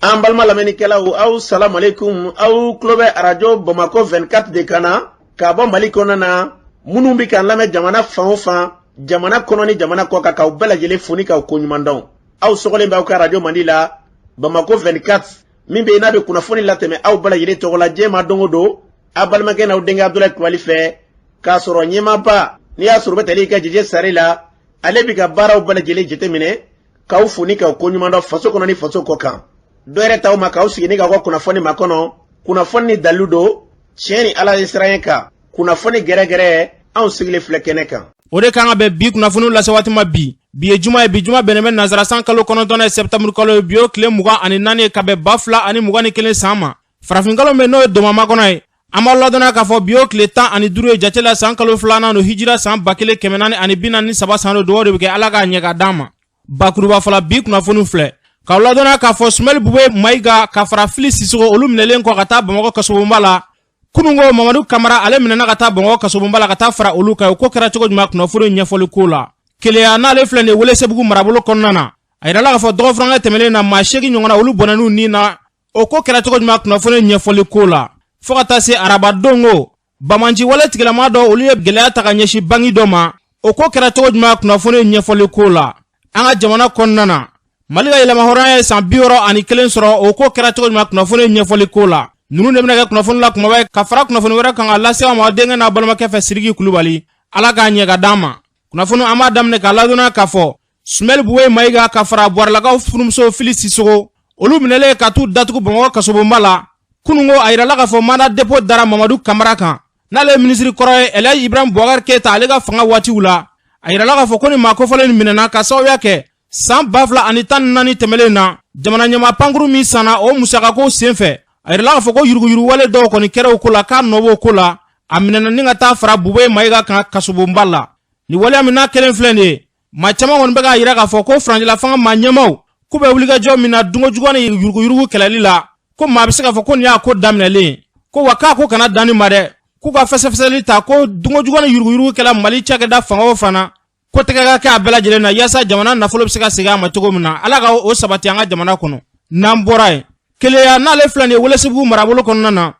An balima lamɛnnikɛlaw, aw salamualeykum. Aw tulo bɛ Arajo Bamakɔ 24 de kan na k'a bɔ Mali kɔnɔna na. Minnu bɛ k'an lamɛn jamana fan o fan, jamana kɔnɔ ni jamana kɔ kan, k'aw bɛɛ lajɛlen fo ni k'aw koɲuman dɔn. Aw sɔgɔlen bɛ aw ka arajo mandi la, Bamakɔ 24, min bɛ yen n'a bɛ kunnafoni latɛmɛ aw bɛɛ lajɛlen tɔgɔ la diɲɛ ma don o don, aw balimakɛ n'aw denkɛ Abudulayi Kulubali fɛ, k'a sɔrɔ ɲɛmaaba n'i y'a sɔrɔ u bɛ tali kɛ Jeje Sare la, ale bɛ ka baaraw bɛɛ lajɛlen jateminɛ, k'aw fo ni k'aw koɲuman dɔn faso kɔnɔ ni faso kɔ kan. Dɔ yɛrɛ t'aw ma k'aw sigi ni k'aw ka kunnafoni makɔnɔ, kunnafoni ni dalilu don, tiɲɛ ni Ala ye siran kan, kunnafoni gɛrɛgɛrɛ, anw sigilen filɛ kɛnɛ kan. O de kan ka bɛn bi kunnafoniw lase waati ma bi. Bi ye juma ye, bi juma bɛnnen bɛ nansara san kalo 9 ye, sɛptanburu kalo ye. Bi o tile 24 ye ka bɛn 2021 san ma. Farafinkalo min n'o ye domamakɔnɔ ye, an b'aw ladɔnniya k'a fɔ bi o tile 15 ye jate la, san kalo filanan don, hijira san 1443 san don. Dugawu de bɛ kɛ, Ala k'a ɲɛ ka d'an ma. Bakuruba fɔla, bi kunnafoniw filɛ k'aw ladɔnniya k'a fɔ Sumɛli Bube Mayiga ka fara Fili Sisoko, olu minɛlen kɔ ka taa Bamakɔ kasobonba la kununko. Mamadu Kamara, ale minɛna ka taa Bamakɔ kasobonba la ka taa fara olu kan. O ko kɛra cogo jumɛn? Kunnafoni ɲɛfɔli ko la, Keleya n'ale filɛ nin ye Welesebugu marabolo kɔnɔna na, a yirala k'a fɔ dɔgɔfurankɛ tɛmɛnen na, maa 8 ɲɔgɔnna, olu bɔnɛn'u ni na. O ko kɛra cogo jumɛn? Kunnafoni ɲɛfɔli ko la, fo ka taa se arabadon ko banbaanci wale tigilama dɔ, olu ye gɛlɛya ta ka ɲɛsin banki dɔ ma. O ko kɛra cogo jumɛn? Kunnafoni ɲɛfɔli ko la, an ka jamana kɔnɔna na, Mali ka yɛlɛmahɔrɔnya ye san 61 sɔrɔ. O ko kɛra cogo jumɛn? Kunnafoni ɲɛfɔli ko la, ninnu de bɛna kɛ kunnafoni la kumaba ye ka fara kunnafoni wɛrɛ kan ka lase aw ma denkɛ n'a balimakɛ fɛ, Siriki Kulubali. Ala k'a ɲɛ ka d'an ma. Kunnafoni, an b'a daminɛ k'a ladɔnniya k'a fɔ Sumɛli Bube Mayiga ka fara Buwarɛlakaw furumuso Fili Sisoko, olu minɛlen ka t'u datugu Bamakɔ kasobonba la kununko. A yirala k'a fɔ mandat dépôt dara Mamadu Kamara kan, n'ale ye minisiri kɔrɔ ye Elhaji Ibrahim Boubacar Keita, ale ka fanga waatiw la. A yirala k'a fɔ ko ni maa kofɔlen nin minɛna ka sababuya kɛ san 2014 tɛmɛlen na, jamana ɲɛmaa pankuru min sanna, o musakako senfɛ, a yirala k'a fɔ ko yuruguyuruwale dɔw kɔni kɛra o ko la, k'a nɔ b'o ko la. A minɛna ni ka taa fara Bube Mayiga kan kasobonba la. Ni waleya min n'a kelen filɛ nin ye, maa caman kɔni bɛ k'a yira k'a fɔ ko furancɛla fanga maa ɲɛmaaw k'u bɛ wulikajɔ min na dunkojuguya ni yuruguyurugu kɛlɛli la, ko maa bɛ se k'a fɔ ko nin y'a ko daminɛlen ye, ko wa k'a ko kana dan nin ma dɛ, k'u ka fɛsɛfɛsɛli ta ko dunkojuguya ni yuruguyurugu kɛla Mali cakɛda fanga o fan na, ko tɛgɛ ka kɛ a bɛɛ lajɛlen na yaasa jamana nafolo bɛ se ka segin a ma cogo min na. Ala ka o sabati an ka jamana kɔnɔ. N'an bɔra yen, Keleya n'ale filɛ nin ye Welesebugu marabolo kɔnɔna na,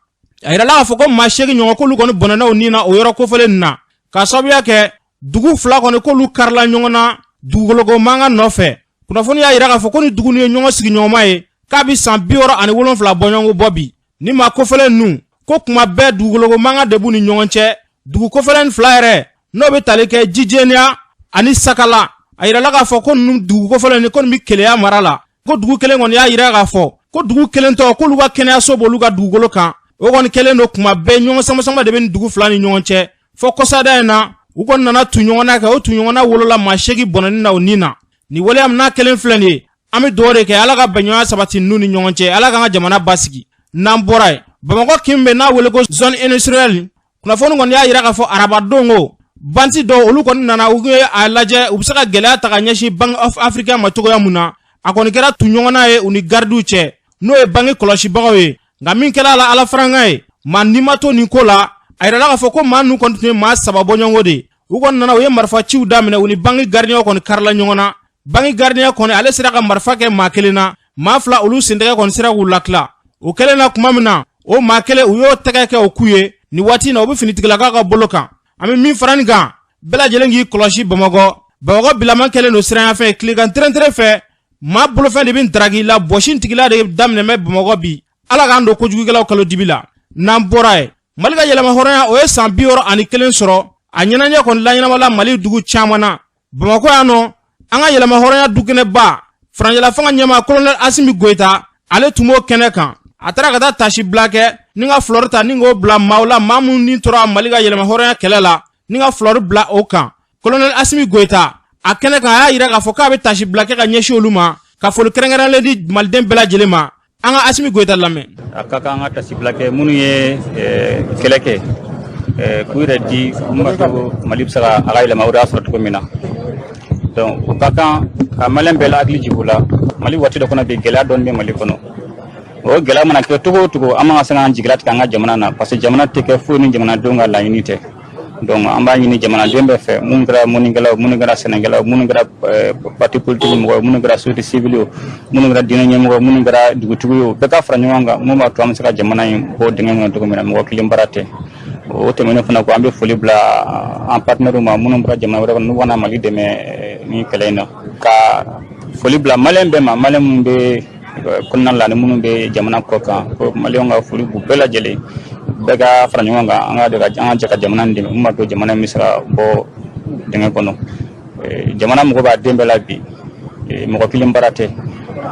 a yirala k'a fɔ ko maa 8 ɲɔgɔn, k'olu kɔni bɔnɛna u ni na o yɔrɔ kofɔlen nin na, k'a sababuya kɛ dugu fila kɔni k'olu karila ɲɔgɔn na dugukoloko mankan nɔfɛ. Kunnafoni y'a yira k'a fɔ ko ni dugu ninnu ye ɲɔgɔn sigiɲɔgɔnma ye k'a bi san 67 bɔɲɔgɔnko bɔ bi. Ni maa kofɔlen ninnu ko kuma bɛɛ dugukoloko mankan de b'u ni ɲɔgɔn cɛ. Dugu kofɔlen fila yɛrɛ, n'o bɛ tali kɛ Jijeniya ani Sakala, a yirala k'a fɔ ko ninnu dugu kofɔlen ni ko nin bɛ Keleya mara la, ko dugu kelen kɔni y'a yira k'a fɔ ko dugu kelen tɔ k'olu ka kɛnɛyaso b'olu ka dugukolo kan. O kɔni kɛlen don kuma bɛɛ ɲɔgɔn sama-sama de bɛ ni dugu fila ni ɲɔgɔn cɛ, fɔ kɔsada in na u kɔni nana tu ɲɔgɔn na kɛ. O tu ɲɔgɔn na wolola maa 8 bɔnɛni na o ni na. Ni waleya min n'a kelen filɛ nin ye, an bɛ dugawu de kɛ, Ala ka bɛnɲɔgɔnya sabati ninnu ni ɲɔgɔn cɛ, Ala k'an ka jamana basigi. N'an bɔra yen, Bamakɔ kin bɛ n'a wele ko zone industrielle, kunnafoni kɔni y'a yira k'a fɔ arabadon ko bandit dɔw, olu kɔni nana, u ye a lajɛ u bɛ se ka gɛlɛya ta ka ɲɛsin Banque of Africa ma cogoya mun na. A kɔni kɛra tu ɲɔgɔnna ye u ni garidiw cɛ, n'o ye banki kɔlɔsibagaw ye. Nka min kɛra a la Ala farankan ye, maa ni ma to nin ko la. A yirala k'a fɔ ko maa ninnu kɔni tun ye maa 3 bɔɲɔgɔnko de ye. U kɔni nana, u ye marifa ciw daminɛ, u ni banki garidiɲɛw kɔni karila ɲɔgɔn na. Banki garidiɲɛ kɔni, ale sera ka marifa kɛ maa kelen na, maa 2 olu sentɛgɛ kɔni sera k'u latila. O kɛlen na tuma min na, o maa kelen, u y'o tɛgɛ kɛ o ku ye. Nin waati in na, o bɛ finitigilakaw ka bolo kan. An bɛ min fara nin kan, bɛɛ lajɛlen k'i kɔlɔsi Bamakɔ. Bamakɔ bilama kɛlen don siranyafɛn ye. Tilegan tɛrɛntɛrɛ fɛ, maa bolofɛn de bɛ daraki la, bɔsi tigila de daminɛ bɛ Bamakɔ bi. Ala k'an don kojugukɛlaw kalo dibi la. N'an bɔra yen, Mali ka yɛlɛma hɔrɔnya, o ye san 61 sɔrɔ. A ɲɛnajɛ kɔni laɲɛnamala Mali dugu caman na. Bamakɔ yan nɔ, an ka yɛlɛma hɔrɔnya dukɛnɛba, furancɛla fanga ɲɛmaa kolonɛli Asimi Goyita, ale tun b'o kɛnɛ kan. A taara ka taa tasi bila kɛ ni ka fleur ta ni k'o bila maaw la, maa minnu ni tora Mali ka yɛlɛma hɔrɔnya kɛlɛ la, ni ka fleur bila o kan. Kolonɛli Asimi Goyita a kɛnɛ kan, a y'a yira k'a fɔ k'a bɛ tasi bila kɛ ka ɲɛsin olu ma, ka foli kɛrɛnkɛrɛnlen di maliden bɛɛ lajɛlen ma. An ka Asimi Goyita lamɛn. A ka kan an ka tasibila kɛ minnu ye kɛlɛ kɛ k'u yɛrɛ di mun b'a to Mali bɛ se ka a ka yɛlɛma o de y'a sɔrɔ cogo min na. Donc o ka kan ka maliyɛn bɛɛ la hakili jigin o la. Mali waati dɔ kɔnɔ bi, gɛlɛya dɔɔni bɛ Mali kɔnɔ. O gɛlɛya mana kɛ cogo o cogo, an man ka se k'an jigilatigɛ an ka jamana na, parce que jamana tɛ kɛ foyi ni jamanadenw ka laɲini tɛ. Donc an b'a ɲini jamanaden bɛɛ fɛ, minnu kɛra mɔnnikɛlaw, minnu kɛra sɛnɛkɛlaw, minnu kɛra parti politique mɔgɔ, minnu kɛra société civile ye, minnu kɛra diinɛ ɲɛmɔgɔ, minnu kɛra dugutigi ye, bɛɛ ka fara ɲɔgɔn kan mun b'a to an bɛ se ka jamana in bɔ dingɛ kɔnɔ cogo min na. Mɔgɔ kelen baara tɛ. O tɛmɛnen fana kɔ, an bɛ foli bila an partenaires ma minnu bɔra jamana wɛrɛ kɔnɔ, n'u kana Mali dɛmɛ ni kɛlɛ in na, ka foli bila maliyɛn bɛɛ ma, maliyɛn minnu bɛ kɔnɔna la ani minnu bɛ jamana kɔ kan, ko maliyɛnw ka foli b'u bɛɛ lajɛlen. Bɛɛ ka fara ɲɔgɔn kan, an ka jɛ ka jamana in dɛmɛ mun b'a to jamana in bɛ se ka bɔ dingɛ kɔnɔ. Jamana mago b'a den bɛɛ la bi. Mɔgɔ kelen baara tɛ.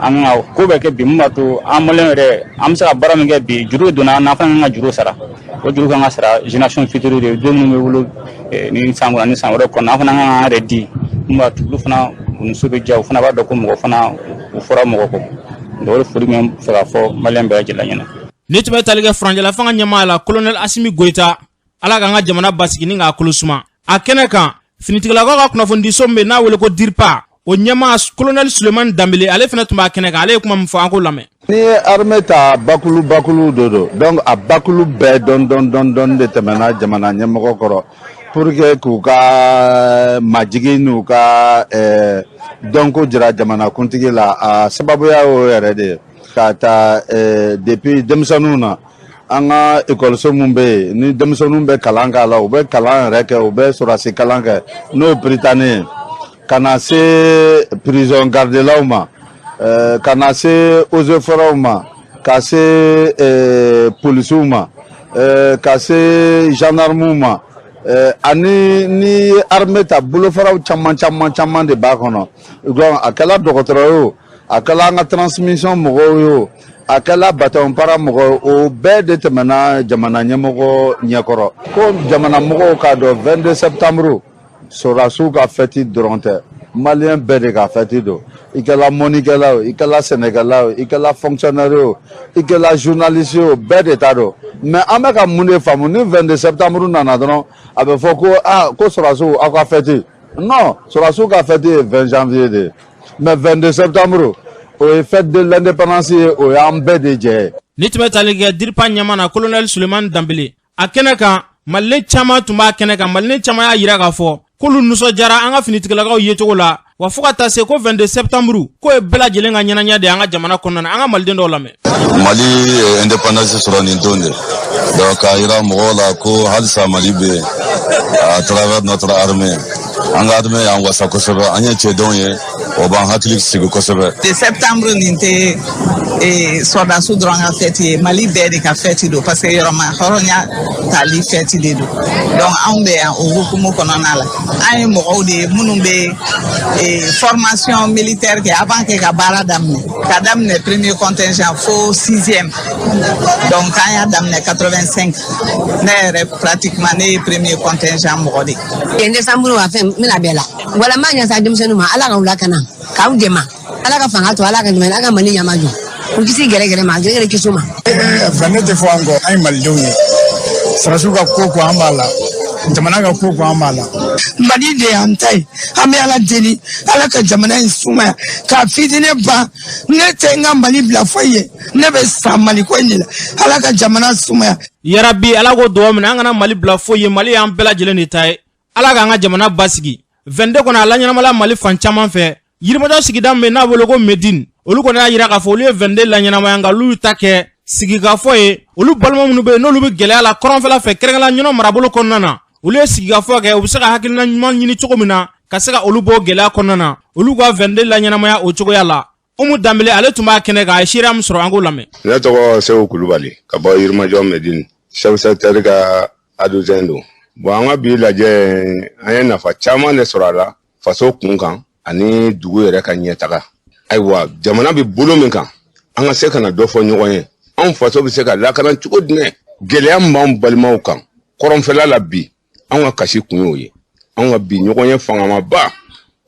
An ka ko bɛɛ kɛ bi mun b'a to an maliyɛn yɛrɛ an bɛ se ka baara min kɛ bi. Juru donna an na fana, kan ka juru sara. O juru kan ka sara génération future de, don minnu bɛ wolo ni san kɔnɔ ni san wɛrɛ kɔnɔ. An fana kan k'an yɛrɛ di mun b'a to olu fana u nisɔn bɛ diya, u fana b'a dɔn ko mɔgɔ fana u fɔra mɔgɔ kɔ. Donc o de foli min fɛ ka fɔ maliyɛn bɛɛ lajɛlen ɲɛna. Ni tun bɛ tali kɛ furancɛla fanga ɲɛmaa la, colonel Asimi Goyita, Ala k'an ka jamana basigi ni k'a kolo suma. A kɛnɛ kan, finitigilakaw ka kunnafonidiso min bɛ n'a wele ko DIRPA, o ɲɛmaa colonel Sulemani Danbele, ale fana tun b'a kɛnɛ kan. Ale ye kuma min fɔ, an k'o lamɛn. N'i ye armée ta, bakulu bakulu de don. Donc a bakulu bɛɛ dɔn dɔn dɔn dɔn de tɛmɛna jamana ɲɛmɔgɔ kɔrɔ pour que k'u ka majigi n'u ka dɔnko jira jamanakuntigi la. A sababuya y'o yɛrɛ de ye ka ta depuis denmisɛnninw na. An ka ekɔliso mun bɛ yen ni denmisɛnninw bɛ kalan k'a la, u bɛ kalan yɛrɛ kɛ, u bɛ sɔrɔdasi kalan kɛ, n'o ye Prytanée ye, ka na se prison gardelaw ma, ka na se eaux et forêts ma, ka se polisiw ma, ka se gendarmew ma, ani ni ye armée ta, bolofaraw caman caman caman de b'a kɔnɔ. Donc a kɛla dɔgɔtɔrɔ ye o, a kɛla an ka transmission mɔgɔw ye o, a kɛla bataillon para mɔgɔw, o bɛɛ de tɛmɛna jamana ɲɛmɔgɔ ɲɛkɔrɔ, ko jamana mɔgɔw k'a dɔn 22 septembre sɔrɔdasiw ka fɛti dɔrɔn tɛ, maliyɛn bɛɛ de ka fɛti don. I kɛla mɔnikɛla o, i kɛla sɛnɛkɛla o, i kɛla fonctionnaire o, i kɛla journaliste o, bɛɛ de ta don. Mais an bɛ ka mun de faamu? Ni 22 septembre nana dɔrɔn, a bɛ fɔ ko aa, ko sɔrɔdasiw aw ka fɛti. Non, sɔrɔdasiw ka fɛti ye 20 janvier de ye, mais 22 septembre, o ye fête de l'indépendance ye, o y'an bɛɛ de jɛ ye. Ni tun bɛ tali kɛ DIRPA ɲɛmaa na, colonel Sulemani Danbele, a kɛnɛ kan, maliden caman tun b'a kɛnɛ kan. Maliden caman y'a yira k'a fɔ k'olu nisɔndiyara an ka finitigilakaw yecogo la wa, fo ka taa se ko 22 septembre k'o ye bɛɛ lajɛlen ka ɲɛnajɛ de ye an ka jamana kɔnɔna na. An ka maliden dɔw lamɛn. Mali ye indépendance sɔrɔ nin don de. Donc k'a yira mɔgɔw la ko halisa Mali bɛ yen à travers notre armée. An ka armée y'an wasa kosɛbɛ, an ye cɛdenw ye, o b'an hakili sigi kosɛbɛ. De septembre nin tɛ sɔrɔdasiw dɔrɔn ka fɛti ye, Mali bɛɛ de ka fɛti don, parce que yɔrɔma hɔrɔnya tali fɛti de don. Donc anw bɛ yan o hukumu kɔnɔna la. An ye mɔgɔw de ye minnu bɛ formation militaire kɛ avant que ka baara daminɛ, ka daminɛ premier contingent fo sixième. Donc an y'a daminɛ 85. Ne yɛrɛ, pratiquement ne ye premier contingent mɔgɔ de ye. Décembre wa fɛn n bɛna bɛɛ la wala n b'a ɲɛsa denmisɛnninw ma. Ala k'aw lakana, k'aw dɛmɛ, Ala ka fanga to, Ala ka dɛmɛ, Ala ka Mali ɲama jɔ, k'u kisi gɛrɛgɛrɛ ma, gɛrɛgɛrɛ kisi ma. Ne tɛ fɔ an kɔ. An ye malidenw ye, sɔrɔdasiw ka ko ko an b'a la, jamana ka ko ko an b'a la. Mali de y'an ta ye. An bɛ Ala deli, Ala ka jamana in sumaya k'a fitinɛ ban. Ne tɛ n ka Mali bila foyi ye, ne bɛ sa Maliko in de la. Ala ka jamana sumaya. Yarabi, Ala k'o dugawu minɛ. An kana Mali bila foyi ye, Mali y'an bɛɛ lajɛlen de ta ye. Ala k'an ka jamana basigi. 22 kɔnɔ, a laɲɛnamala Mali fan caman fɛ. Yirimajɔ sigida min n'a wele ko Medine, olu kɔni y'a yira k'a fɔ olu ye 22 laɲɛnamaya, nka olu ta kɛ sigikafɔ ye. Olu balima minnu bɛ yen n'olu bɛ gɛlɛya la kɔrɔnfɛla fɛ, kɛrɛnkɛrɛnnenya Ɲɔnɔ marabolo kɔnɔna na, olu ye sigikafɔ kɛ, u bɛ se ka hakilina ɲuman ɲini cogo min na ka se ka olu bɔ gɛlɛya kɔnɔna na. Olu ka 22 laɲɛnamaya o cogoya la. Umu Danbele, ale tun b'a kɛnɛ kan, a ye seereya min sɔrɔ, an k'o lamɛn. Ne tɔgɔ Seku Kulubali, ka bɔ Yirimajɔ Medine, chef secteur ka adjoint don. Bon, an ka bi lajɛ, an ye nafa caman de sɔrɔ a la faso kun kan ani dugu yɛrɛ ka ɲɛtaga. Ayiwa, jamana bɛ bolo min kan, an ka se ka na dɔ fɔ ɲɔgɔn ye, anw faso bɛ se ka lakana cogo jumɛn, gɛlɛya min b'anw balimaw kan kɔrɔnfɛla la bi. Anw ka kasi kun y'o ye. Anw ka bi ɲɔgɔn ye fangamaba,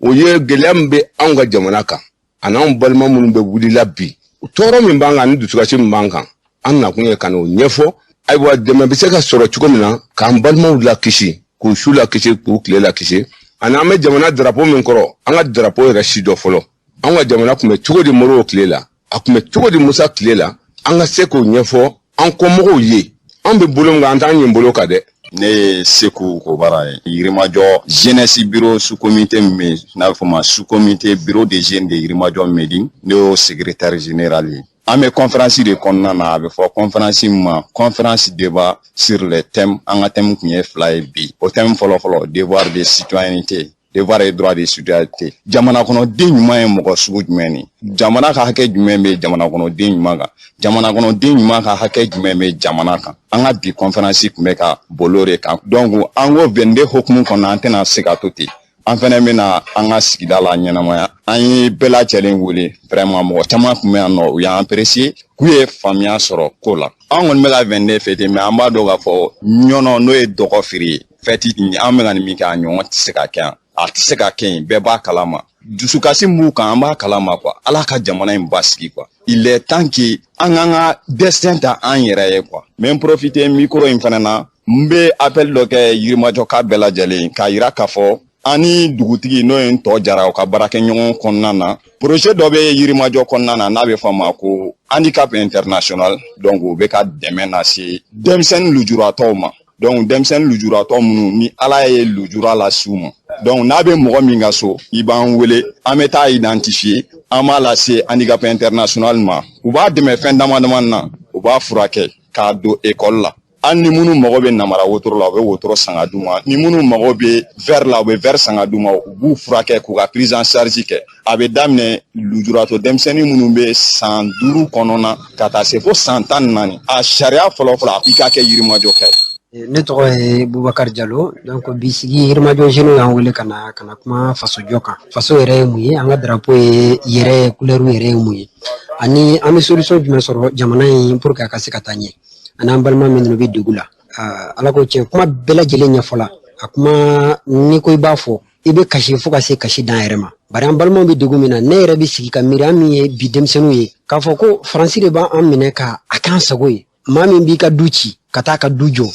o ye gɛlɛya min bɛ anw ka jamana kan ani anw balima minnu bɛ wulila bi, tɔɔrɔ min b'an kan ani dusukasi min b'an kan. An nakun ye ka n'o ɲɛfɔ. Ayiwa, dɛmɛ bɛ se ka sɔrɔ cogo min na k'an balimaw lakisi, k'u su lakisi, k'u tile lakisi, ani an bɛ jamana darapo min kɔrɔ, an ka darapo yɛrɛ si dɔ fɔlɔ. An ka jamana tun bɛ cogo di Modibo tile la, a tun bɛ cogo di Musa tile la, an ka se k'o ɲɛfɔ an kɔmɔgɔw ye. An bɛ bolo min kan, an t'an ɲin bolo kan dɛ. Ne ye Seku Kobara ye, Yirimajɔ jeunesse bureau sous comité min bɛ yen, n'a bɛ fɔ o ma sous comité bureau des jeunes de Yirimajɔ Médine, ne y'o secrétaire général ye. An bɛ conférence de kɔnɔna na, a bɛ fɔ conférence min ma conférence débat sur les thèmes. An ka thème tun ye fila ye bi. O thème fɔlɔ-fɔlɔ, devoir de citoyenneté, devoir et droit de citoyenneté. Jamana kɔnɔden ɲuman ye mɔgɔ sugu jumɛn ni jamana ka hakɛ jumɛn bɛ jamana kɔnɔden ɲuman kan, jamana kɔnɔden ɲuman ka hakɛ jumɛn bɛ jamana kan? An ka bi conférence tun bɛ ka boli o de kan. Donc an ko 22 hokumu kɔnɔ, an tɛna se ka to ten, an fɛnɛ bɛna an ka sigida la ɲɛnamaya. An ye bɛɛ lajɛlen wele. Vraiment, mɔgɔ caman tun bɛ yan nɔ, u y'an apprécier, k'u ye faamuya sɔrɔ ko la. An kɔni bɛ ka 22 fêter, mais an b'a dɔn k'a fɔ ɲɔnɔ n'o ye dɔgɔ feere ye, fête an bɛ ka nin min kɛ, a ɲɔgɔn tɛ se ka kɛ yan, a tɛ se ka kɛ yen. Bɛɛ b'a kalama, dusukasi b'u kan, an b'a kalama quoi. Ala ka jamana in basigi quoi. Il est temps que an k'an ka destin ta an yɛrɛ ye quoi. N bɛ n profiter micro in fana na, n bɛ appel dɔ kɛ Yirimajɔka bɛɛ lajɛlen k'a yira k'a fɔ an ni dugutigi, n'o ye n tɔ jara, o ka baarakɛɲɔgɔn kɔnɔna na, projet dɔ bɛ Yirimajɔ kɔnɔna na, n'a bɛ fɔ a ma ko Handicap International. Donc o bɛ ka dɛmɛ lase denmisɛnnin lujuratɔw ma. Donc denmisɛnnin lujuratɔ minnu ni Ala ye lujura lase u ma, donc n'a bɛ mɔgɔ min ka so, i b'an wele, an bɛ taa identifier, an b'a lase Handicap International ma. U b'a dɛmɛ fɛn dama dama na, u b'a furakɛ k'a don ekɔli la. Hali ni minnu mago bɛ namara wotoro la, u bɛ wotoro san ka d'u ma. Ni minnu mago bɛ verre la, u bɛ verre san ka d'u ma. U b'u furakɛ k'u ka prise en charge kɛ. A bɛ daminɛ lujuratɔ denmisɛnnin minnu bɛ san 5 kɔnɔna ka taa se fo san 14. A sariya fɔlɔ-fɔlɔ, i ka kɛ Yirimajɔ kɛ. Ne tɔgɔ ye Bubakari Jalo. Donc bi sigi, Yirimajɔ jeunes y'an wele ka na kuma fasojɔ kan. Faso yɛrɛ ye mun ye? An ka drapeau ye yɛrɛ couleur yɛrɛ ye mun ye? Ani an bɛ solution jumɛn sɔrɔ jamana in pour que a ka se ka taa ɲɛ? Ani an balima minnu bɛ degun la, Ala ko tiɲɛ, kuma bɛɛ lajɛlen ɲɛfɔla. A kuma n'i ko i b'a fɔ, i bɛ kasi fo ka se kasi dan yɛrɛ ma. Bari an balimaw bɛ degun min na, ne yɛrɛ bɛ sigi ka miiri, an min ye bi denmisɛnninw ye, k'a fɔ ko Faransi de b'an minɛ ka a k'an sago ye. Maa min b'i ka du ci ka taa ka du jɔ,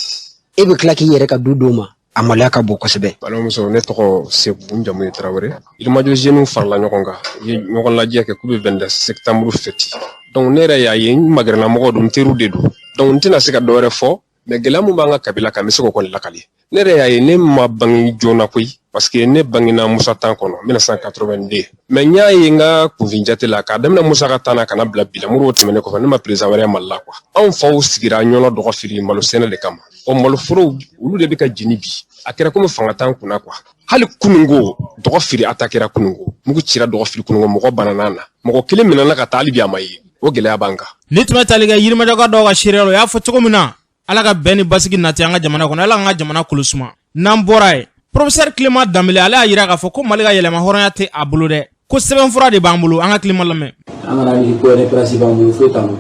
e bɛ tila k'i yɛrɛ ka du d'o ma, a maloya ka bon kosɛbɛ. Balimamuso, ne tɔgɔ Segu, n jamu ye Tarawele. Yirimajɔ jeunes farala ɲɔgɔn kan, u ye ɲɔgɔn lajɛ kɛ k'u bɛ 22 septembre fêter. Donc ne yɛrɛ y'a ye, n magɛrɛnna mɔgɔw don, n teriw de don. Donc n tɛna se ka dɔ wɛrɛ fɔ, mais gɛlɛya mun b'an ka kabila kan, n bɛ se k'o kɔni lakali. Ne yɛrɛ y'a ye, ne ma bange joona koyi, parce que ne bangena Musa tan kɔnɔ 1982. Mais n y'a ye n ka kunfin jate la, k'a daminɛ Musa ka tan na ka na bila bi la, Modibo tɛmɛnen kɔfɛ, ne ma président wɛrɛ Mali la quoi. Anw faw sigira ɲɔnɔ dɔgɔ fili malo sɛnɛ de kama. O maloforow, olu de bɛ ka jeni bi. A kɛra komi fanga t'an kunna quoi. Hali kununko, dɔgɔ fili attaquera kununko, mugu cira dɔgɔ fili kununko, mɔgɔ banana na, mɔgɔ kelen minɛna ka taa, hali bi a ma ye. O gɛlɛya b'an kan. Ni tun bɛ tali kɛ Yirimajɔka dɔw ka seereya la, u y'a fɔ cogo min na, Ala ka bɛn ni basigi nati an ka jamana kɔnɔ, Ala k'an ka jamana kolo suma. N'an bɔra yen, professeur Clément Danbele, ale y'a yira k'a fɔ ko Mali ka yɛlɛma hɔrɔnya tɛ a bolo dɛ, ko sɛbɛnfura de b'an bolo. An ka Clément lamɛn. An kana ni ko indépendance b'an bolo, foyi t'an bolo.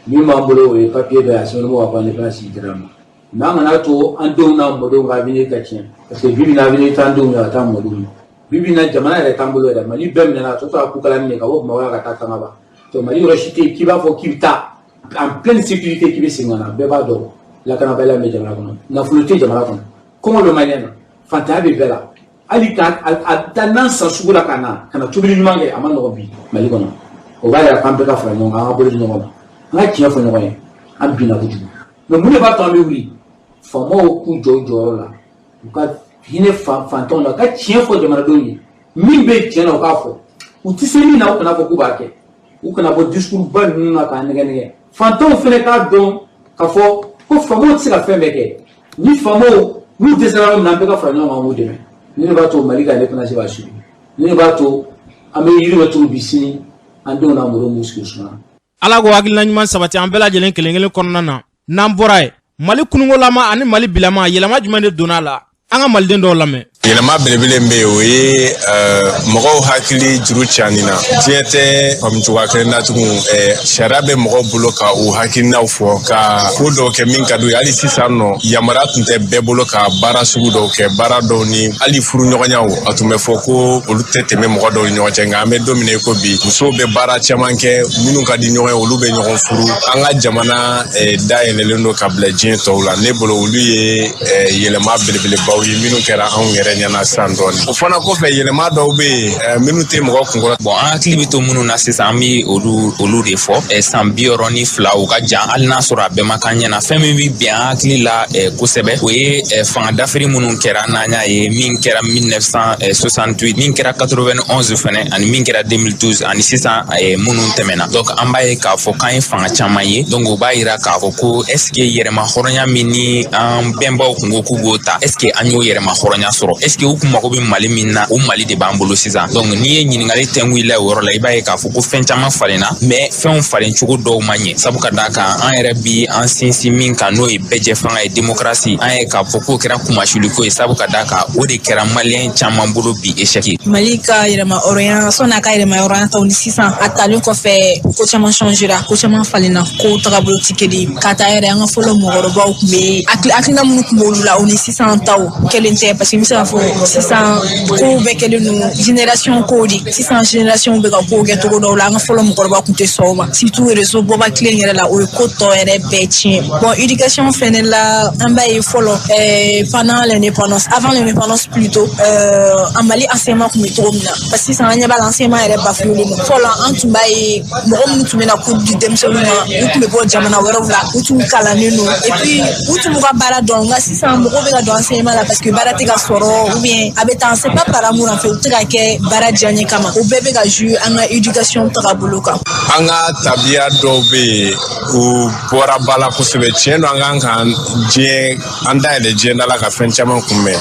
Min b'an bolo, o ye papier dɔ ye, a sɛbɛnnen bɔ ka fɔ indépendance dira ma. Mais an kana to an denw n'an mɔdenw ka avenir ka tiɲɛ, parce que bi bi in na, avenir t'an denw ye, a t'an mɔdenw ye. Bi bi in na, jamana yɛrɛ t'an bolo yɛrɛ. Mali bɛɛ minɛna, a tɔ tora kukalani de ka bɔ Bamakɔ ka taa Kangaba. Donc Mali yɔrɔ si tɛ yen k'i b'a fɔ k'i bɛ taa en pleine sécurité, k'i bɛ segin ka na. Bɛɛ b'a dɔn lakanabaliya bɛ jamana kɔnɔ, nafolo tɛ jamana kɔnɔ, kɔngɔ bɛ maliyɛn na, fantanya bɛ bɛɛ la. Hali ka a da nan san sugu la ka na ka na tobili ɲuman kɛ, a ma nɔgɔn bi Mali kɔnɔ. O b'a yira k'an bɛɛ ka fara ɲɔgɔn kan, an ka bolo di ɲɔgɔn ma, an ka tiɲɛ fɔ ɲɔgɔn ye. An binna kojugu, mais mun de b'a to an bɛ wuli? Faamaw k'u jɔ u jɔyɔrɔ la, u ka hinɛ fantanw na, u ka tiɲɛ fɔ jamanadenw ye. Min bɛ tiɲɛ na, u k'a fɔ. U tɛ se min na, u kana fɔ k'u b'a kɛ, u kana bɔ discours ba ninnu na k'an nɛgɛ nɛgɛ. Fantanw fana k'a dɔn k'a fɔ ko faamaw tɛ se ka fɛn bɛɛ kɛ. Ni faamaw n'u dɛsɛra yɔrɔ min na, an bɛɛ ka fara ɲɔgɔn kan k'u dɛmɛ. Ni de b'a to Mali ka indépendance b'a suivi, ni de b'a to an bɛ yiri dɔ turu bi, sini an denw n'an mɔdenw b'u sigi suma. Ala ko hakilina ɲuman sabati an bɛɛ lajɛlen kelen kelen kɔnɔna na. N'an bɔra yen, Mali kunungolama ani Mali bilama, yɛlɛma jumɛn de donna a la? An ka maliden dɔw lamɛn. Yɛlɛma belebele bɛ yen, o ye mɔgɔw hakili juru cani na. Diɲɛ tɛ faamu cogoya kelen na tugun. Sariya bɛ mɔgɔw bolo ka u hakilinaw fɔ, ka ko dɔw kɛ min ka d'u ye. Hali sisan nɔ, yamaruya tun tɛ bɛɛ bolo ka baara sugu dɔw kɛ, baara dɔw ni hali furuɲɔgɔnyaw, a tun bɛ fɔ ko olu tɛ tɛmɛ mɔgɔ dɔw ni ɲɔgɔn cɛ. Nka an bɛ don min na i ko bi, musow bɛ baara caman kɛ, minnu ka di ɲɔgɔn ye, olu bɛ ɲɔgɔn furu. An ka jamana dayɛlɛlen don ka bila diɲɛ tɔw la. Ne bolo, olu ye yɛlɛma belebelebaw ye minnu kɛra anw yɛrɛ. yɛrɛ ɲɛna sisan dɔɔni. O fana kɔfɛ, yɛlɛma dɔw bɛ yen minnu tɛ mɔgɔ kunkɔrɔ. Bon, an hakili bɛ to minnu na sisan, an bɛ olu de fɔ. San 62, o ka jan. Hali n'a sɔrɔ a bɛɛ ma k'an ɲɛna, fɛn min bɛ bɛn an hakili la kosɛbɛ, o ye fanga dafiri minnu kɛra n'an y'a ye, min kɛra 1968, min kɛra 91 fɛnɛ, ani min kɛra 2012, ani sisan minnu tɛmɛna. Donc an b'a ye k'a fɔ k'an ye fanga caman ye. Donc o b'a yira k'a fɔ ko est ce que yɛrɛma hɔrɔnya min ni an bɛnbaw kun ko k'u b'o ta, est ce que an y'o yɛrɛma hɔrɔnya sɔrɔ? Est ce que u kun mago bɛ Mali min na, o Mali de b'an bolo sisan? Donc n'i ye ɲininkali tɛnku i la o yɔrɔ la, i b'a ye k'a fɔ ko fɛn caman falenna, mais fɛnw falen cogo dɔw ma ɲɛ, sabu ka d'a kan an yɛrɛ bi an sinsin min kan, n'o ye bɛɛjɛ fanga ye, démocratie, an ye k'a fɔ k'o kɛra kunmasuliko ye, sabu ka d'a kan o de kɛra Maliyɛn caman bolo bi échec ye. Mali ka yɛrɛma hɔrɔnya, sɔnni a ka yɛrɛma hɔrɔnya taw ni sisan, a talen kɔfɛ, ko caman changera, ko caman falenna, ko tagabolo ti kelen. Ka taa yɛrɛ, an ka fɔlɔ mɔgɔkɔrɔbaw tun bɛ hakilina minnu tun b'olu la, o ni sisan taw kelen tɛ, parce que n bɛ se k'a fɔ sisan kow bɛɛ kɛlen don génération kow de. Sisan génération bɛ ka kow kɛ cogo dɔw la, an ka fɔlɔ mɔgɔkɔrɔba tun tɛ sɔn o ma, surtout réseau bɔba tile yɛrɛ la, o ye ko tɔ yɛrɛ bɛɛ tiɲɛ. Bon, éducation fɛnɛ la, an b'a ye fɔlɔ, pendant l'indépendance, avant l'indépendance plutôt, en Mali enseignement tun bɛ cogo min na, parce que sisan an ɲɛ b'a la, enseignement yɛrɛ bafouélen don. Fɔlɔ, an tun b'a ye mɔgɔ minnu tun bɛ na cours di denmisɛnninw ma, u tun bɛ bɔ jamana wɛrɛw la, u tun kalannen don, et puis u tun b'u ka baara dɔn. Nka sisan mɔgɔw bɛ ka don enseignement la parce que baara tɛ ka sɔrɔ, ou bien a bɛ tan, c'est pas par amour en fait, u tɛ ka kɛ baara diyaɲɛ kama. O bɛɛ bɛ ka jouer an ka éducation tagabolo kan. An ka tabiya dɔw bɛ yen, u bɔra ba la kosɛbɛ. Tiɲɛ don, an kan ka diɲɛ an dayɛlɛ diɲɛ da la ka fɛn caman kunbɛn,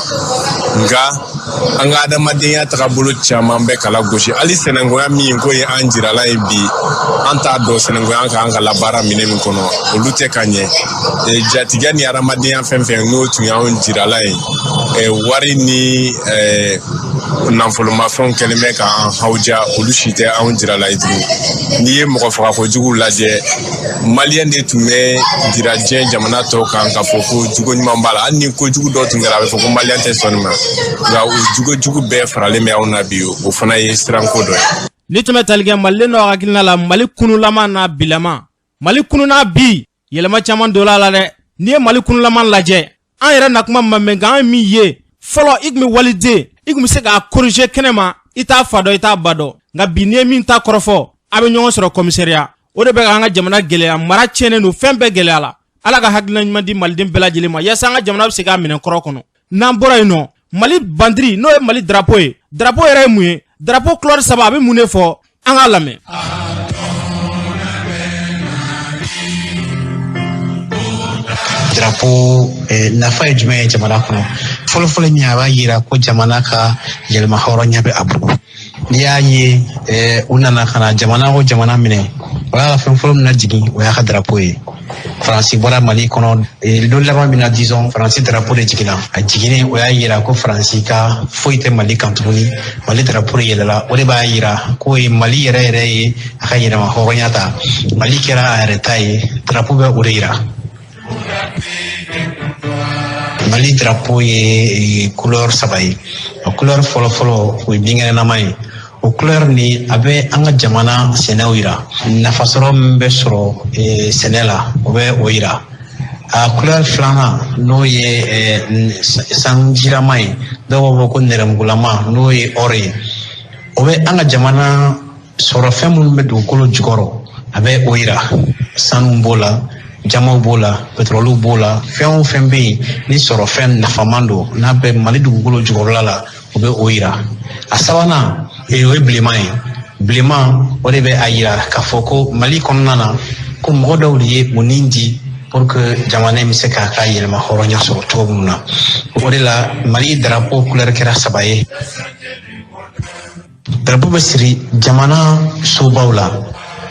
nka an ka adamadenya tagabolo caman bɛ kala gosi. Hali sɛnɛngoya min ko ye an jirala ye bi, an t'a dɔn sɛnɛngoya kan ka labaara minɛ min kɔnɔ, olu tɛ ka ɲɛ. Jatigɛ ni adamadenya fɛn fɛn n'o tun y'anw jirala ye, wari ni nafolomafɛnw kɛlen bɛ k'an hawuja, olu si tɛ anw jirala ye tugun. N'i ye mɔgɔ fagakojugu lajɛ, Maliyɛn de tun bɛ jira diɲɛ jamana tɔw kan k'a fɔ ko jogo ɲuman b'a la. Hali ni kojugu dɔ tun kɛra, a bɛ fɔ ko Maliyɛn tɛ sɔn nin ma. Nka o jogo jugu bɛɛ faralen bɛ anw na bi, o fana ye siranko dɔ ye. Ni tun bɛ tali kɛ Maliden dɔw hakilina la, Mali kunulama n'a bilama, Mali kunu n'a bi, yɛlɛma caman donna a la dɛ. N'i ye Mali kunulama lajɛ, an yɛrɛ na kuma ma mɛn, nka an ye min ye fɔlɔ, i tun bɛ waliden, i tun bɛ se k'a corriger kɛnɛ ma, i t'a fa dɔn, i t'a ba dɔn. Nka bi, n'i ye min ta kɔrɔfɔ, a bɛ ɲɔgɔn sɔrɔ commissariat. O de bɛ k'an ka jamana gɛlɛya. Mara tiɲɛnen don, fɛn bɛɛ gɛlɛya la. Ala ka hakilina ɲuman di Maliden bɛɛ lajɛlen ma, yaasa an ka jamana bɛ se k'a minɛ kɔrɔ kɔnɔ. N'an bɔra yen nɔ, Mali bandiri, n'o ye Mali drapeau ye, drapeau yɛrɛ ye mun ye? Drapeau couleur saba, a bɛ mun de fɔ? An k'a lamɛn. Drapeau nafa ye jumɛn ye jamana kɔnɔ? Fɔlɔfɔlɔ min, a b'a yira ko jamana ka yɛlɛma hɔrɔnya bɛ a bolo. N'i y'a ye u nana ka na jamana o jamana minɛ, o y'a fɛn fɔlɔ min na jigin, o y'a ka drapeau ye. Faransi bɔra Mali kɔnɔ don laban min na, disons, Faransi drapeau de jiginna. A jiginnen, o y'a yira ko Faransi ka foyi tɛ Mali kan tuguni. Mali drapeau de yɛlɛla, o de b'a yira k'o ye Mali yɛrɛ yɛrɛ ye, a ka yɛrɛma hɔrɔnya ta, Mali kɛra a yɛrɛ ta ye. Drapeau bɛ o de yira. Mali drapeau ye couleur saba ye. O couleur fɔlɔfɔlɔ, o ye binkɛnɛnama ye. O couleur ni a bɛ an ka jamana sɛnɛw yira, nafasɔrɔ min bɛ sɔrɔ sɛnɛ la, o bɛ o yira. A couleur filanan, n'o ye sanjirama ye, dɔw b'a fɔ ko nɛrɛmugulama, n'o ye or ye, o bɛ an ka jamana sɔrɔ fɛn minnu bɛ dugukolo jukɔrɔ, a bɛ o yira. Sanu b'o la, jamaw b'o la, pétrole b'o la, fɛn o fɛn bɛ yen ni sɔrɔ fɛn nafaman don, n'a bɛ Mali dugukolo jukɔrɔla la, o bɛ o yira. A sabanan, o ye bilenman ye. Bilenman, o de bɛ a yira k'a fɔ ko Mali kɔnɔna na, ko mɔgɔ dɔw de ye u ni di pour que jamana in bɛ se k'a ka yɛlɛma hɔrɔnya sɔrɔ cogo min na. O de la Mali drapeau couleur kɛra saba ye. Drapeau bɛ siri jamana sobaw la.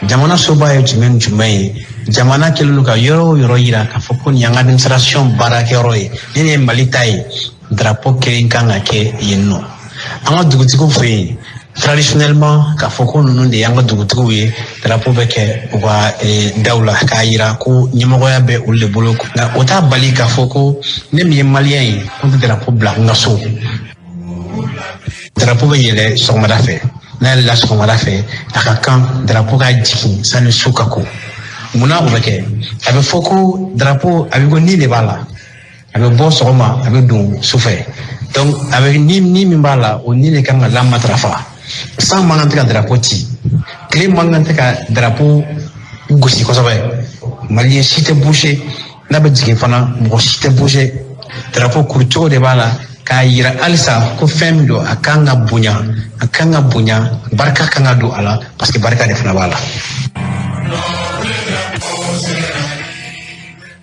Jamana soba ye jumɛn ni jumɛn ye? Jamana kɛlen don ka yɔrɔ o yɔrɔ yira k'a fɔ ko nin y'an ka administration baarakɛyɔrɔ ye, ni nin ye Mali ta ye, drapeau kelen kan ka kɛ yen nɔ. An ka dugutigiw fɛ yen, traditionnellement, k'a fɔ ko ninnu de y'an ka dugutigiw ye, drapeau bɛ kɛ u ka daw la k'a yira ko ɲɛmɔgɔya bɛ olu de bolo. Nka o t'a bali k'a fɔ ko ne min ye Maliyɛn ye, ko n tɛ drapeau bila n ka so. Drapeau bɛ yɛlɛ sɔgɔmada fɛ. N'a yɛlɛla sɔgɔmada fɛ, a ka kan drapeau ka jigin sani su ka ko. Munna o bɛ kɛ? A bɛ fɔ ko drapeau, a bɛ ko ni de b'a la, a bɛ bɔ sɔgɔma, a bɛ don su fɛ. Donc a bɛ ni ni min b'a la, o ni de kan ka lamatarafa. San man kan tɛ ka drapeau ci, tile man kan tɛ ka drapeau gosi kosɛbɛ. Maliyɛn si tɛ bouger, n'a bɛ jigin fana, mɔgɔ si tɛ bouger. Drapeau kuru cogo de b'a la k'a yira halisa ko fɛn min don, a kan ka bonya, a kan ka bonya, barika kan ka don a la, parce que barika de fana b'a la.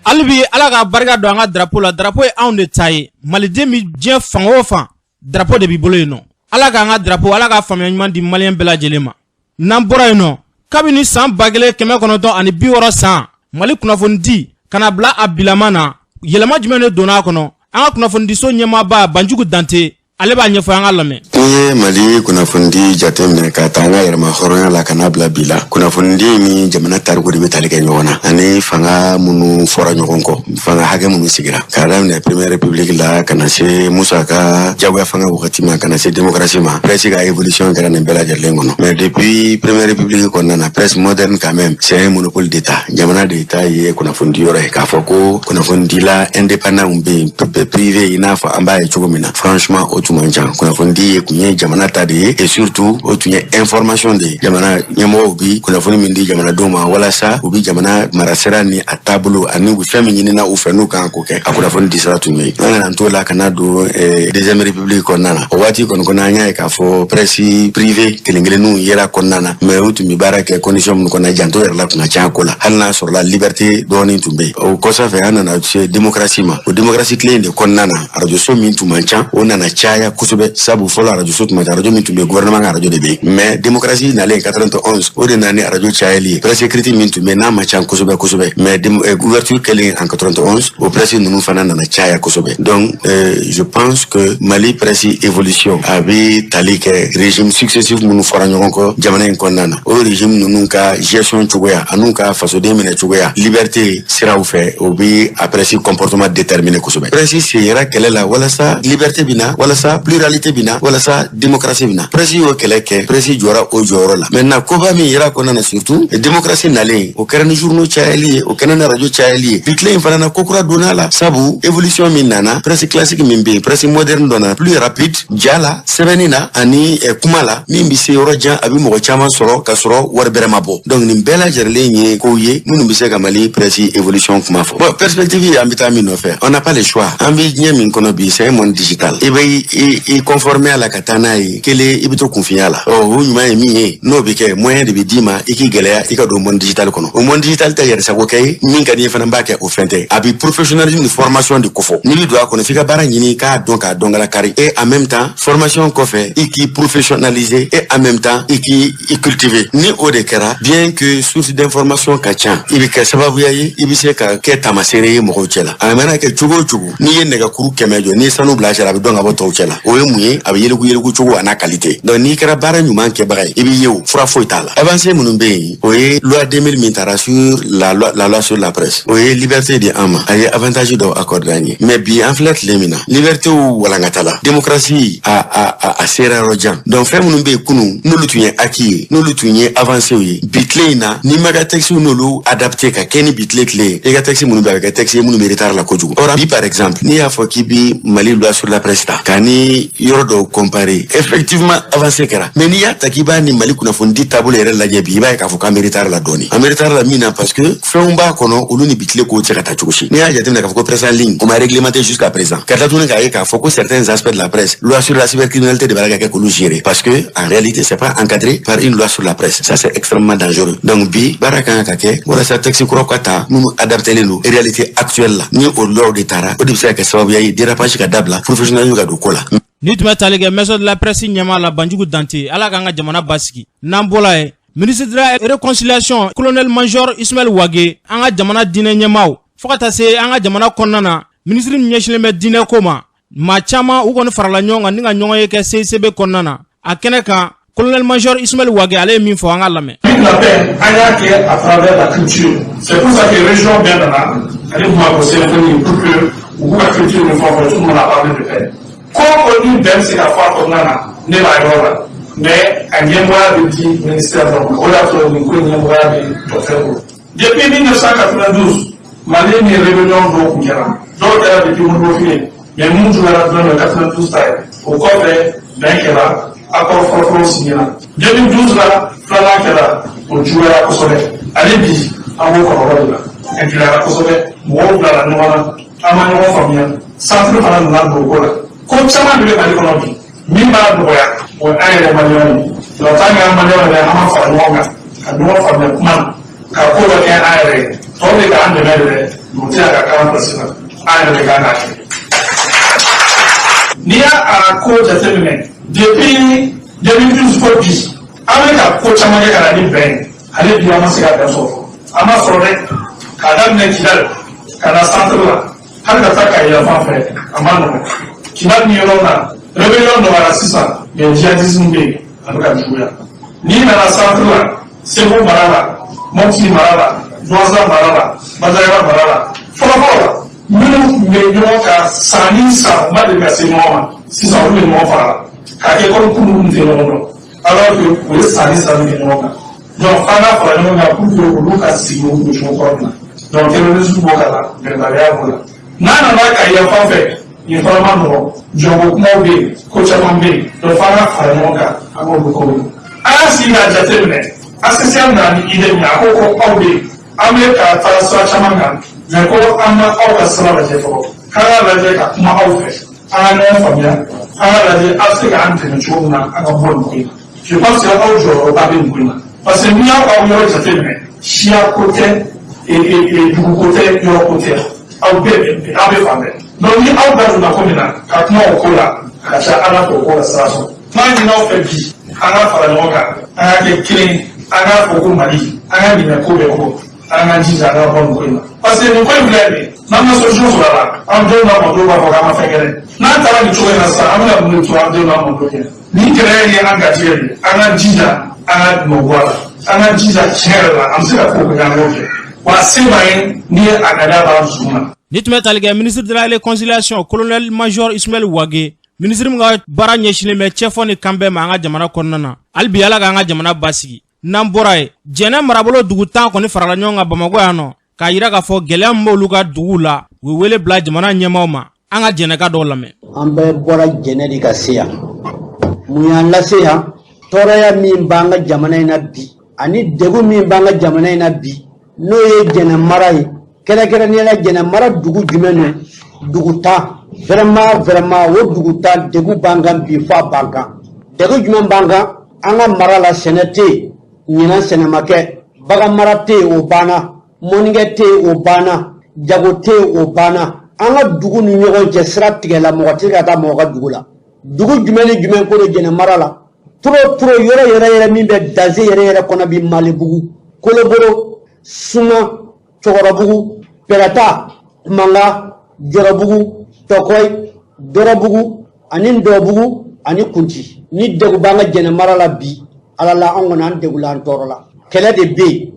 Hali bi, Ala ka barika don an ka drapeau la. Drapeau ye anw de ta ye. Maliden bɛ diɲɛ fan o fan, drapeau de b'i bolo yen nɔ. Ala k'an ka drapeau, Ala ka faamuya ɲuman di maliyɛn bɛɛ lajɛlen ma. N'an bɔra yen nɔ, kabini san 1960 san, Mali kunnafonidi ka na bila a bilama na, yɛlɛma jumɛn de donna a kɔnɔ? An ka kunnafonidiso ɲɛmaaba Banjugu Dante, ale b'a ɲɛfɔ, an ka lamɛn. N'i ye Mali kunnafonidi jateminɛ ka taa an ka yɛrɛma hɔrɔnya la ka n'a bila bi la, kunnafonidi ni jamana tariku de bɛ tali kɛ ɲɔgɔn na, ani fanga minnu fɔra ɲɔgɔn kɔ, fanga hakɛ minnu sigira, k'a daminɛ première république la ka na se Musa ka jagoya fanga wagati ma, ka na se démocratie ma. Presse ka évolution kɛra nin bɛɛ lajɛlen kɔnɔ. Mais depuis première république kɔnɔna na, presse moderne quand même, c'est un monopole d'État. Jamana de ta ye kunnafonidi yɔrɔ ye. K'a fɔ ko kunnafonidila indépendant bɛ yen, privé, i n'a fɔ an b'a ye cogo min na, franchement, o tun man ca. Kunnafonidi ye kun ye jamana ta de ye, et surtout o tun ye information de ye. Jamana ɲɛmɔgɔw bi kunnafoni min di jamanadenw ma walasa u bi jamana marasira ni a taabolo ani u bɛ fɛn min ɲinina u fɛ n'u kan k'o kɛ, a kunnafoni di sira tun bɛ yen. An nana t'o la ka na don deuxième république kɔnɔna na. O waati kɔni kɔnɔ, an y'a ye k'a fɔ presse privé kelen kelenninw yera kɔnɔna na, mais u tun bɛ baara kɛ condition minnu kɔnɔ, janto yɛrɛ la tun ka ca a ko la, hali n'a sɔrɔla liberté dɔɔnin tun bɛ yen. O kɔsɔfɛ, an nana se démocratie ma. O démocratie tile in de kɔnɔna na, arajoso min tun man ca, o nana caya kosɛbɛ, sabu fɔlɔ arajoso tun man ca. Arajo min tun bɛ, gouvernement ka arajo de bɛ yen. Mais démocratie nalen 91, o de nana ni arajo cayali ye. Presse écrite min tun bɛ, n'a ma ca kosɛbɛ kosɛbɛ, mais ouverture kɛlen en 91, o presse ninnu fana nana caya kosɛbɛ. Donc je pense que Mali presse évolution a bɛ tali kɛ régime successif minnu fɔra ɲɔgɔn kɔ jamana in kɔnɔna na, o régime ninnu ka gestion cogoya an'u ka fasoden minɛ cogoya liberté siraw fɛ, o bɛ a presse comportement déterminer kosɛbɛ. Presse sen yera kɛlɛ la walasa liberté bɛ na, walasa pluralité bɛ na, walasa démocratie bɛ na. Presse y'o kɛlɛ kɛ, presse jɔra o jɔyɔrɔ la. Maintenant, koba min yera kɔnɔna na, surtout démocratie nalen, o kɛra ni journaux cayali ye, o kɛra ni radio cayali ye. Bi tile in fana na, ko kura donna la, sabu évolution min nana, presse classique min bɛ yen, presse moderne dɔ nana, plus rapide, ja la, sɛbɛnni na ani kuma la, min bɛ se yɔrɔ jan, a bɛ mɔgɔ caman sɔrɔ ka sɔrɔ wari bɛrɛ ma bɔ. Donc nin bɛɛ lajɛlen ye kow ye minnu bɛ se ka Mali presse évolution kuma fɔ. Bon, perspective ye, an bɛ taa min nɔfɛ, on n'a pas le choix. An bɛ diɲɛ min kɔnɔ bi, c'est un monde digital. I bɛ i conformer a la ka taa n'a ye kelen, i bɛ to kunfinya la. Ɔ, o ɲuman ye min ye, n'o bɛ kɛ, moyen de bɛ d'i ma i k'i gɛlɛya i ka don monde digital kɔnɔ. O monde digital tɛ yɛrɛsago kɛ ye, min ka di i ye fana b'a kɛ, o fɛn tɛ. A bɛ professionnalisme ni formation de kofɔ. N'i bɛ don a kɔnɔ, f'i ka baara ɲini k'a dɔn, k'a dɔn kala kari, et en même temps, formation kɔfɛ, i k'i professionnaliser, et en même temps, i k'i i cultiver. Ni o de kɛra, bien que source d'information ka ca, i bɛ kɛ sababuya ye, i bɛ se ka kɛ taamasere ye mɔgɔw cɛ la. A mana kɛ cogo o cogo, n'i ye nɛgɛkuru 100 jɔ, n'i ye sanu bila a cɛ la, a bɛ dɔn ka bɔ tɔw cɛ la. O ye mun ye? A bɛ yeleku yeleku cogo a n'a qualité. Donc n'i kɛra baara ɲuman kɛbaga ye, i bɛ ye. O fura foyi t'a la. Avancée minnu bɛ yen, o ye loi 2000 min taara sur la loi sur la presse, o ye liberté di an ma, a ye avantage dɔw accordé an ye. Mais bi, an filɛ tile min na, liberté walankata la, démocratie a sera yɔrɔ jan. Donc fɛn minnu bɛ yen kunun, n'olu tun ye acquis ye, n'olu tun ye avancé ye, bi tile in na, n'i ma ka texte n'olu adapté ka kɛ ni bi tile tile ye, i ka texte minnu bɛ, a bɛ kɛ texte ye minnu bɛ retard la kojugu. Or bi, par exemple, n'i y'a fɔ k'i bi Mali loi sur la presse ta ka ni yɔrɔ dɔw comparer, effectivement, avancé kɛra. Mais n'i y'a ta k'i b'a ni Mali kunnafonidi taabolo yɛrɛ lajɛ bi, i b'a ye k'a fɔ k'an bɛ retard la dɔɔni. An bɛ retard la min na, parce que fɛnw b'a kɔnɔ, olu ni bi tile kow tɛ se ka taa cogo si. N'i y'a jateminɛ k'a fɔ ko presse en ligne, o ma réglementé jusqu'à présent, ka tila tuguni k'a ye k'a fɔ ko certains aspects de la presse, loi sur la cybercriminalité de b'a ka kɛ k'olu gérer, parce que en réalité, c'est pas encadré par une loi sur la presse. Ça, c'est extrêmement dangereux. Donc bi, baara kan ka kɛ walasa texte kuraw ka ta minnu adaptélen don réalité actuelle la. Ni o loi de taara, o de bɛ se ka kɛ sababuya ye dérapage ka dabila, professionnalisme ka don ko la. Ni tun bɛ tali kɛ maison de la presse ɲɛmaa la, Banjugu Dante. Ala k'an ka jamana basigi. N'an bɔla yen, ministre de la réconciliation, colonel major Ismaël Wage, an ka jamana diinɛ ɲɛmaaw, fo ka taa se an ka jamana kɔnɔna na, minisiri min ɲɛsinnen bɛ diinɛ ko ma, maa caman u kɔni farala ɲɔgɔn kan ni ka ɲɔgɔn ye kɛ CICB kɔnɔna na. A kɛnɛ kan, colonel major Ismaël Wage, ale ye min fɔ, an ka lamɛn. La paix, an y'a kɛ à travers la culture. C'est pour ça que région bɛɛ nana ani Bamakɔ symphonie pour que u k'u ka culture ni fɛn fɔ. Tout le monde a parlé de paix. Ko o ni bɛn bɛ se ka fɔ a kɔnɔna na, ne b'a yɔrɔ la, mais a ɲɛmɔgɔya bɛ di ministère dɔ ma. O de y'a to nin ko in ɲɛmɔgɔya bɛ docteur bolo. Depuis 1992, Mali ni rébellion dɔw tun kɛra, dɔw kɛra depuis Modibo File. Mais mun juguyara dɔɔnin, o ye 92 ta ye. O kɔfɛ, bɛn kɛra, accord fɔlɔfɔlɔ signera 2012 la, filanan kɛra, o juguyara kosɛbɛ. Ale bi, an b'o kɔlɔlɔ de la. A gɛlɛyara kosɛbɛ, mɔgɔw bilara ɲɔgɔn na, an ma ɲɔgɔn faamuya. Centre fana nana don o ko la. Ko caman de bɛ Mali kɔnɔ bi, min b'a nɔgɔya, o ye an yɛrɛ maliyɛnw ye. Donc tant que an maliyɛnw yɛrɛ, an ma fara ɲɔgɔn kan ka ɲɔgɔn faamuya kuma na, ka ko dɔ kɛ an yɛrɛ ye, tɔw bɛ k'an dɛmɛ de dɛ, o tɛ se ka k'an place la, an yɛrɛ de kan k'a kɛ. N'i y'a a ko jateminɛ, depuis 2012 fo bi, an bɛ ka ko caman kɛ ka na ni bɛn ye. Hali bi, an ma se ka bɛn sɔrɔ, an ma sɔrɔ dɛ. K'a daminɛ Kidali ka na centre la, hali ka taa Kayi yan fan fɛ, a ma nɔgɔn. Kidali ni yɔrɔ na, rébellion nɔgɔyara sisan, mais djihadisme bɛ yen, a bɛ ka juguya. N'i nana centre la, Segu mara la, Mopti mara la, Douentza mara la, Bandiagara mara la, fɔlɔfɔlɔ la, minnu tun bɛ ɲɔgɔn kan san ni san, u ma deli ka se ɲɔgɔn ma, sisan olu bɛ ɲɔgɔn faga la k'a kɛ komi k'olu tun tɛ ɲɔgɔn dɔn, alors que u ye san ni san kɛ ɲɔgɔn kan. Donc f'an ka fara ɲɔgɔn kan pour que olu ka sigi o cogo kɔrɔ min na. Donc terrorisme b'o ka la, bɛnbaliya b'o la. N'a nana ka yan fan fɛ, nin fana ma nɔgɔn, jɔnko kumaw bɛ yen, ko caman bɛ yen. Donc f'an ka fara ɲɔgɔn kan, an k'olu kow ye. An y'a sigi k'a jateminɛ, ACCM nana ni idée min ye, a ko ko aw bɛ yen, an bɛ ka taga sira caman kan, mais ko an ma aw ka sira lajɛ fɔlɔ, k'an k'a lajɛ ka kuma aw fɛ, an ka ɲɔgɔn faamuya, an k'a lajɛ aw bɛ se k'an dɛmɛ cogo min na an ka bɔ nin ko in na. Je pense que aw jɔyɔrɔba bɛ nin ko in na, parce que n'i y'aw ka yɔrɔ jateminɛ, siya ko tɛ, dugu ko tɛ, yɔrɔ ko tɛ, aw bɛɛ, aw bɛ fan bɛɛ. Donc ni aw da donna ko min na ka kuma o ko la, a ka ca ala fɛ, o ko ka sira sɔrɔ. N b'a ɲini aw fɛ bi, an ka fara ɲɔgɔn kan, an ka kɛ kelen, an k'a fɔ ko Mali, an ka ɲinɛ ko bɛɛ kɔ, an ka jija an ka bɔ nin ko in na, parce que nin ko in filɛ nin ye, n'an ma solution sɔrɔ a la, an denw n'a mɔdenw b'a fɔ k'an ma fɛn kɛ dɛ. N'an taara nin cogo in na sisan, an bɛna mun de to an denw n'a mɔdenw ɲɛ? Nin gɛlɛya in ye an garijɛgɛ de ye. An ka jija, an ka nɔ bɔ a la, an ka jija tiɲɛ yɛrɛ la, an bɛ se ka ko kɛ, an k'o kɛ, wa se b'an ye ni a ŋaniya b'an dusukun na. Ni tun bɛ tali kɛ ministre de la réconciliation, colonel major Ismaël Wagué, minisiri min ka baara ɲɛsinnen bɛ cɛfɔ ni kanbɛn ma an ka jamana kɔnɔna na. Hali bi, Ala k'an ka jamana basigi. N'an bɔra yen, Jɛnɛ marabolo dugu 10 kɔni farala ɲɔgɔn kan Bamakɔ yan nɔ, k'a yira k'a fɔ gɛlɛya min b'olu ka duguw la, u ye wele bila jamana ɲɛmaaw ma. An ka Jɛnɛka dɔw lamɛn. An bɛɛ bɔra Jɛnɛ de ka se yan. Mun y'an lase yan? Tɔɔrɔya min b'an ka jamana in na bi, ani degun min b'an ka jamana in na bi, n'o ye Jɛnɛ mara ye, kɛrɛnkɛrɛnnenya la Jɛnɛ mara dugu jumɛn don? Dugu 10. Vraiment, vraiment, o dugu 10, degun b'an kan bi fo a b'an kan. Degun jumɛn b'an kan? An ka mara la, sɛnɛ tɛ yen ɲinan, sɛnɛ ma kɛ, bagan mara tɛ yen, o banna, mɔnikɛ tɛ yen, o banna, jago tɛ yen, o banna. An ka dugu ni ɲɔgɔn cɛ sira tigɛla, mɔgɔ tɛ se ka taa mɔgɔ ka dugu la. Dugu jumɛn ni jumɛn ko don Jɛnɛ mara la? Trop trop, yɔrɔ yɛrɛ yɛrɛ min bɛ danger yɛrɛ yɛrɛ kɔnɔ bi, Malibugu, Koloboro, Suma, Cɛkɔrɔbugu, Pɛrɛta, Manga, Jɔrɔbugu, Tɔkɔyi, Dɔrɔbugu ani Ndɔbugu ani Kunti. Ni degun b'an ka Jɛnɛ mara la bi, Ala la, an kɔni, an degunla, an tɔɔrɔ la, kɛlɛ de bɛ yen.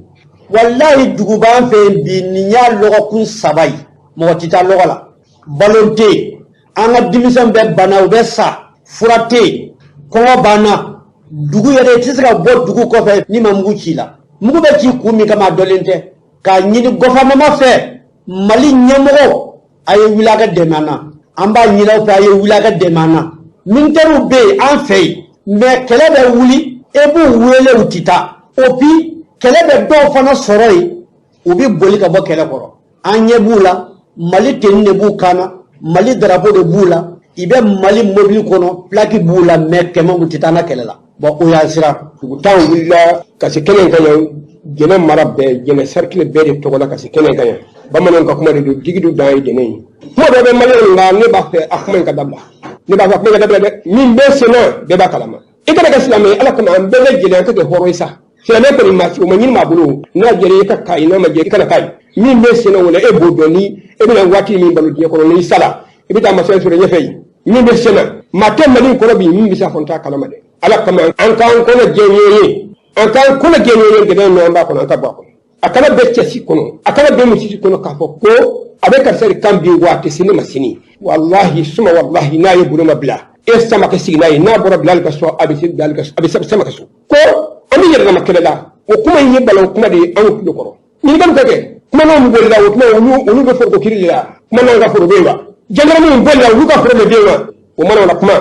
Walahi, dugu b'an fɛ yen bi, nin y'a lɔgɔkun 3 ye, mɔgɔ tɛ taa lɔgɔ la, balo tɛ yen, an ka denmisɛnw bɛ bana, u bɛ sa, fura tɛ yen, kɔngɔ b'an na. Dugu yɛrɛ, i tɛ se ka bɔ dugu kɔfɛ n'i ma mugu ci la. Mugu bɛ ci kun min kama, a dɔnlen tɛ. K'a ɲini gɔfɛrɛnaman fɛ, Mali ɲɛmɔgɔ, a ye wuli a ka dɛmɛ an na. An b'a ɲini aw fɛ, a ye wuli a ka dɛmɛ an na. Militɛriw bɛ yen an fɛ yen, mais kɛlɛ bɛ wuli, e b'u wele, u tɛ taa. O bi, kɛlɛ bɛ dɔw fana sɔrɔ yen, u bɛ boli ka bɔ kɛlɛ kɔrɔ. An ɲɛ b'u la, Mali tenue de b'u kan na, Mali drapeau de b'u la, i bɛ Mali mobili kɔnɔ, plaque b'u la, mais kɛmɛ u tɛ taa an ka kɛlɛ la. Bon, o y'an siran. Dugu 10 wulila ka se kɛnɛ in kan yan, Jɛnɛ mara bɛɛ, Jɛnɛ cercle bɛɛ de tɔgɔ la ka se kɛnɛ in kan yan. Bamananw ka kuma de don, jigi dun dan ye jɛnɛ ye. Kuma dɔ bɛ maliyɛnw la, ne b'a fɛ a kuma in ka dabila, ne b'a fɛ a kuma in ka dabila dɛ. Min bɛ sen na, bɛɛ b'a kalama. I kana kɛ silamɛ ye, Ala kama, an bɛɛ lajɛlen an ka kɛ hɔrɔn ye sa. Silamɛ kɔni ma, o ma ɲini maa bolo, n'a jɛra i ka k'a ye, n'a ma jɛ i kana k'a ye. Min bɛ sen na, o la e b'o dɔn. Ni e bɛna waati min balo diɲɛ kɔnɔ, n'i sala, i bɛ taa masa sɔrɔ ɲɛfɛ yen. Min bɛ sen na, maa tɛ Mali in kɔnɔ bi min bɛ se a fɔ n t'a kalama dɛ. Ala kama, an k'an kɔnɔ jɛ ɲɔgɔn ye, an k'an kɔnɔ jɛ ɲɔgɔn ye. Gɛlɛya min an b'a kɔnɔ, an ka bɔ a kɔnɔ. A kana bɛn cɛ si kɔnɔ, a kana bɛn muso si kɔnɔ k'a fɔ ko a bɛ karisa de kan bi, wa a tɛ se ne ma sini. Walahi suma walahi, n'a ye bolo ma bila e sama ka sigi n'a ye, n'a bɔra Bilali ka so, a bɛ se Bilali ka so, a bɛ sama ka so ko an bɛ yɛrɛdama kɛlɛ la. O kuma in ye balawu kuma de ye anw tulo kɔrɔ. Ɲininkali ka kɛ, kumanaw bolila, o tuma olu bɛ foroko kiri de la, kumanaw ka foro bɛ yen wa? Gendarmew bolila, olu ka foro de bɛ yen wa? O mana o la kuma,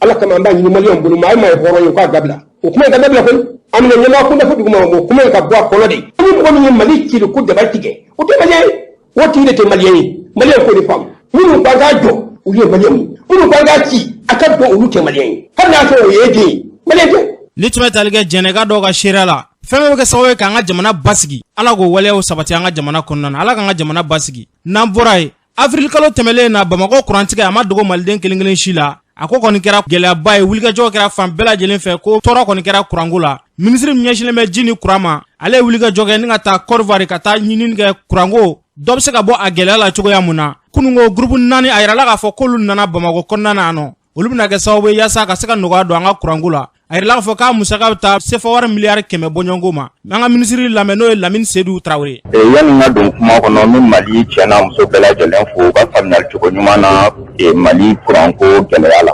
Ala kama, an b'a ɲini Maliyɛnw bolo, maa ye maa ye hɔrɔn ye, u k'a dabila, o kuma in ka dabila koyi. An bɛna ɲɛmaa kunda fo dugu ma, o kuma in ka bɔ a kɔnɔ de. Ni mɔgɔ min ye Mali cili ko dabali tigɛ, o tɛ Maliyɛn ye, o tigi de tɛ Maliyɛn ye. Maliyɛn k'o de faamu. Minnu ko an k'a jɔ, olu ye Maliyɛnw ye. Minnu ko an k'a ci, a ka dɔn, olu tɛ Maliyɛn ye, hali n'a sɔrɔ o ye den ye, Maliyɛn tɛ. Ni tun bɛ tali kɛ jɛnɛka dɔw ka seereya la, fɛn bɛɛ bɛ kɛ sababu ye k'an ka jamana basigi. Ala k'o waleyaw sabati an ka jamana kɔnɔna na. Ala k'an ka jamana basigi. N'an bɔra yen, avril kalo tɛmɛlen na, Bamakɔ kurantigɛ, a ma dogo Maliden kelen kelen si la. A ko kɔni kɛra gɛlɛyaba ye, wulikajɔ kɛra fan bɛɛ lajɛlen fɛ ko tɔɔrɔ kɔni kɛra kuranko la. Minisiri min ɲɛsinnen bɛ ji ni kuran ma, ale ye wulikajɔ kɛ ni ka taa Côte ka taa ɲinini kɛ kuranko dɔ bɛ se ka bɔ a gɛlɛya la cogoya mun na. Kununko groupe 4, a yirala k'a fɔ k'olu nana Bamakɔ kɔnɔna na yan nɔ, olu bɛna kɛ sababu ye yaasa ka se ka nɔgɔya don an ka kuranko la. A yirala k'a fɔ k'a musaka bɛ taa sefa wari miliyari 100 bɔɲɔgɔnko ma. An ka minisiri lamɛn, n'o ye Lamini Sedu Tarawele. Yanni n ka don kuma kɔnɔ, n bɛ Mali cɛ n'a muso bɛɛ lajɛlen fo u ka faamuyali cogo ɲuman na Mali kuranko gɛlɛya la.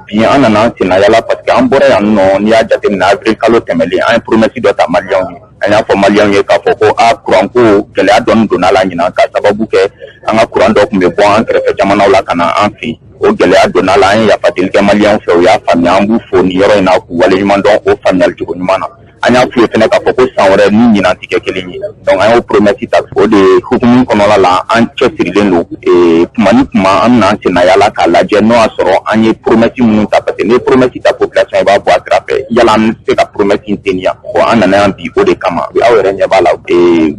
Bi an nana an senna yala parce que an bɔra yan nɔ. N'i y'a jateminɛ, avril kalo tɛmɛlen, an ye promesse dɔ ta Maliyɛnw ye. An y'a fɔ Maliyɛnw ye k'a fɔ ko a kuranko gɛlɛya dɔɔni donna la ɲinan, ka sababu kɛ an ka kuran dɔ tun bɛ bɔ an kɛrɛfɛ jamanaw la ka na an fɛ yen. O gɛlɛya donna la, an ye yafa deli kɛ Maliyɛnw fɛ, u y'a faamuya. An b'u fo nin yɔrɔ in na k'u waleɲuman dɔn o faamuyali cogo ɲuman na. An y'a f'u ye fɛnɛ k'a fɔ ko san wɛrɛ ni ɲinan tɛ kɛ kelen ye. Donc an y'o promesse ta. O de hukumu kɔnɔna la, an cɛsirilen don. Tuma ni tuma, an bɛna an senna yala k'a lajɛ n'o y'a sɔrɔ an ye promesse minnu ta, parce que n'i ye promesse ta population, i b'a bɔ a sira fɛ yala an bɛ se ka promesse in teliya. Bon, an nana yan bi o de kama. Aw yɛrɛ ɲɛ b'a la,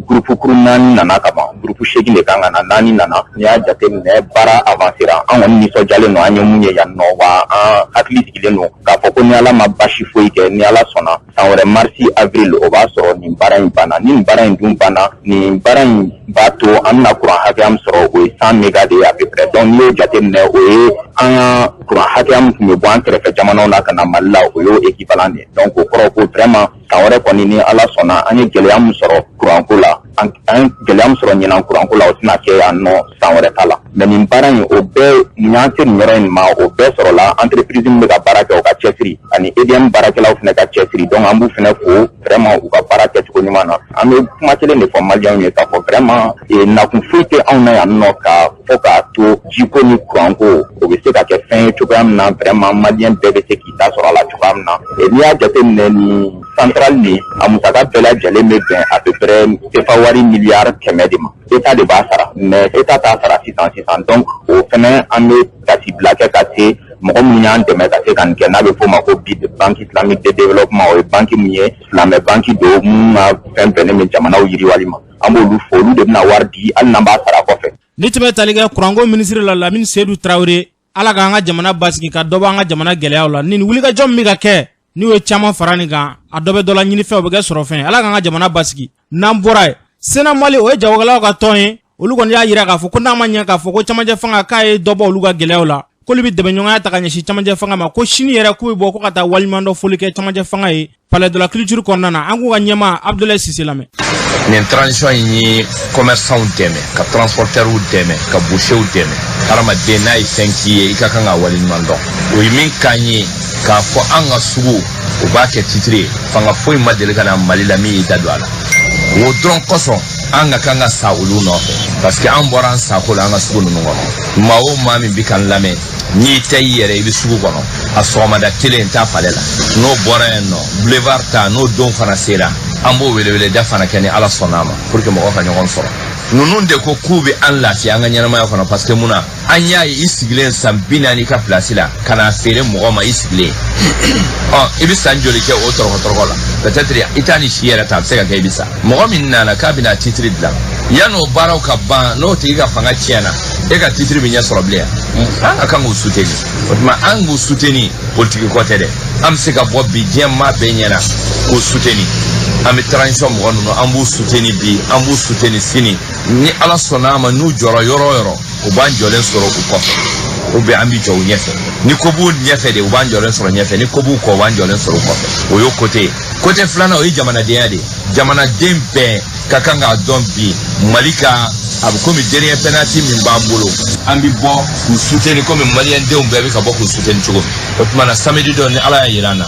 groupe kuru naani nana ka ban, groupe seegin de kan ka na, naani nana. N'i y'a jateminɛ, baara avancera. An kɔni nisɔndiyalen don an ye mun ye yan nɔ wa. An hakili sigilen don k'a fɔ ko ni Ala ma basi foyi kɛ, ni Ala sɔnna, san wɛrɛ marisi, avril, o b'a sɔrɔ nin baara in banna. Ni nin baara in dun banna, nin baara in b'a to an bɛna kuran hakɛya min sɔrɔ, o ye 100 méga de ye à peu près. Donc n'i y'o jateminɛ, o ye an ka kuran hakɛya min tun bɛ bɔ an kɛrɛfɛ jamanaw na ka na Mali la, o y'o équivalent de ye. Donc o kɔrɔ ko vraiment san wɛrɛ kɔni, ni Ala sɔnna, an ye gɛlɛya min sɔrɔ kuranko la, an ye gɛlɛya min sɔrɔ ɲinan kuranko la, o tɛna kɛ yan nɔ san wɛrɛ ta la. Mais nin baara in, o bɛɛ mun y'an se nin yɔrɔ in ma, o bɛɛ sɔrɔla entreprise min bɛ ka baara kɛ, o ka cɛsiri ani EDM baarakɛlaw fana ka cɛsiri. Donc an b'u fana fo vraiment u ka baara kɛcogo ɲuman na. An bɛ kuma kelen de fɔ Maliyɛnw ye k'a fɔ vraiment nakun foyi tɛ anw na yan nɔ ka fɔ k'a to jiko ni kuranko o bɛ se ka kɛ fɛn ye cogoya min na, vraiment Maliyɛn bɛɛ bɛ se k'i ta sɔrɔ a la cogoya min na. N'i y'a jateminɛ, nin centrale nin, a musaka bɛɛ lajɛlen bɛ bɛn à peu près CFA wari miliyari 100 de ma. État de b'a sara, mais État t'a sara sisan sisan. Donc o fɛnɛ, an bɛ tasibila kɛ ka se mɔgɔ minnu y'an dɛmɛ ka se ka nin kɛ, n'a bɛ f'o ma ko BID, Banque islamique de développement. O ye banque min ye, silamɛ banque don minnu ka fɛn bɛnnen bɛ jamanaw yiriwali ma. An b'olu fo, olu de bɛna wari di hali n'an b'a sara kɔfɛ. Ni tun bɛ tali kɛ kuranko minisiri la, Lamini Sedu Tarawele. Ala k'an ka jamana basigi, ka dɔ bɔ an ka jamana gɛlɛyaw la. Nin wulikajɔ min bɛ ka kɛ, n'u ye caman fara nin kan, a dɔ bɛ dɔ la ɲinifɛn, o bɛ kɛ sɔrɔfɛn. Ala k'an ka jamana basigi. N'an bɔra yen, Sena Mali, o ye jagokɛlaw ka tɔn ye. Olu kɔni y'a yira k'a fɔ ko n'a ma ɲɛ k'a fɔ ko camancɛ fanga k'a ye dɔ bɔ olu ka gɛlɛyaw la, k'olu bɛ dɛmɛɲɔgɔnya ta ka ɲɛsin camancɛ fanga ma, ko sini yɛrɛ k'u bɛ bɔ ko ka taa waleɲumandɔn foli kɛ camancɛ fanga ye Palais de la Culture kɔnɔna na. An k'u ka ɲɛmaa Abdoulaye Cissé lamɛn. Nin transition in ye commerçants dɛmɛ, ka transporteurs dɛmɛ, ka bouchers dɛmɛ. Hadamaden n'a ye fɛn k'i ye, i ka kan ka waleɲuman dɔn. O ye min k'an ye k'a fɔ an ka sugu, o b'a kɛ titre ye. Fanga foyi ma deli ka na Mali la min y'i da don a la. O dɔrɔn kosɔn, an ka kan ka sa olu nɔfɛ, parce que an bɔra an sako la an ka sugu ninnu kɔnɔ. Maa o maa min bɛ k'an lamɛn, n'i tɛ i yɛrɛ, i bɛ sugu kɔnɔ a sɔgɔmada kelen t'a palais la. N'o bɔra yen nɔ, boulevard ta, n'o don fana sera, an b'o weleweleda fana kɛ ni Ala sɔnna a ma, pour que mɔgɔ ka ɲɔgɔn sɔrɔ. Ninnu de ko k'u bɛ an lafiya an ka ɲɛnamaya kɔnɔ, parce que mun na, an y'a ye i sigilen san 40 ka place la ka n'a feere mɔgɔ ma, i sigilen ɔ, i bɛ san joli kɛ o tɔrɔkɔ tɔrɔkɔ la? Peut-être i t'a ni si yɛrɛ ta, a bɛ se ka kɛ i bɛ sa. Mɔgɔ min nana k'a bɛna titre dilan, yan'o baaraw ka ban, n'o tigi ka fanga tiɲɛna, e ka titre bɛ ɲɛ sɔrɔ bilen? An ka kan k'u soutenir. O tuma, an k'u soutenir, politique ko tɛ dɛ. An bɛ se ka bɔ bi diɲɛ maa bɛɛ ɲɛna k'u soutenir. An bɛ transition mɔgɔ ninnu, an b'u soutenir bi, an b'u soutenir sini. Ni Ala sɔnna a ma, n'u jɔra yɔrɔ o yɔrɔ, u b'an jɔlen sɔrɔ u kɔfɛ, ou bien an bɛ jɔ u ɲɛfɛ. Ni ko b'u ɲɛfɛ de, u b'an jɔlen sɔrɔ ɲɛfɛ. Ni ko b'u kɔ, u b'an jɔlen sɔrɔ u kɔfɛ. O y'o côté ye. Côté filanan, o ye jamanadenya de ye. Jamanaden bɛɛ ka kan k'a dɔn bi, Mali ka a bɛ komi dernier penalty min b'an bolo, an bɛ bɔ k'u soutenir komi Maliyɛndenw bɛɛ bɛ ka bɔ k'u soutenir cogo min. O tuma na, samedi don, ni Ala y'a yira an na,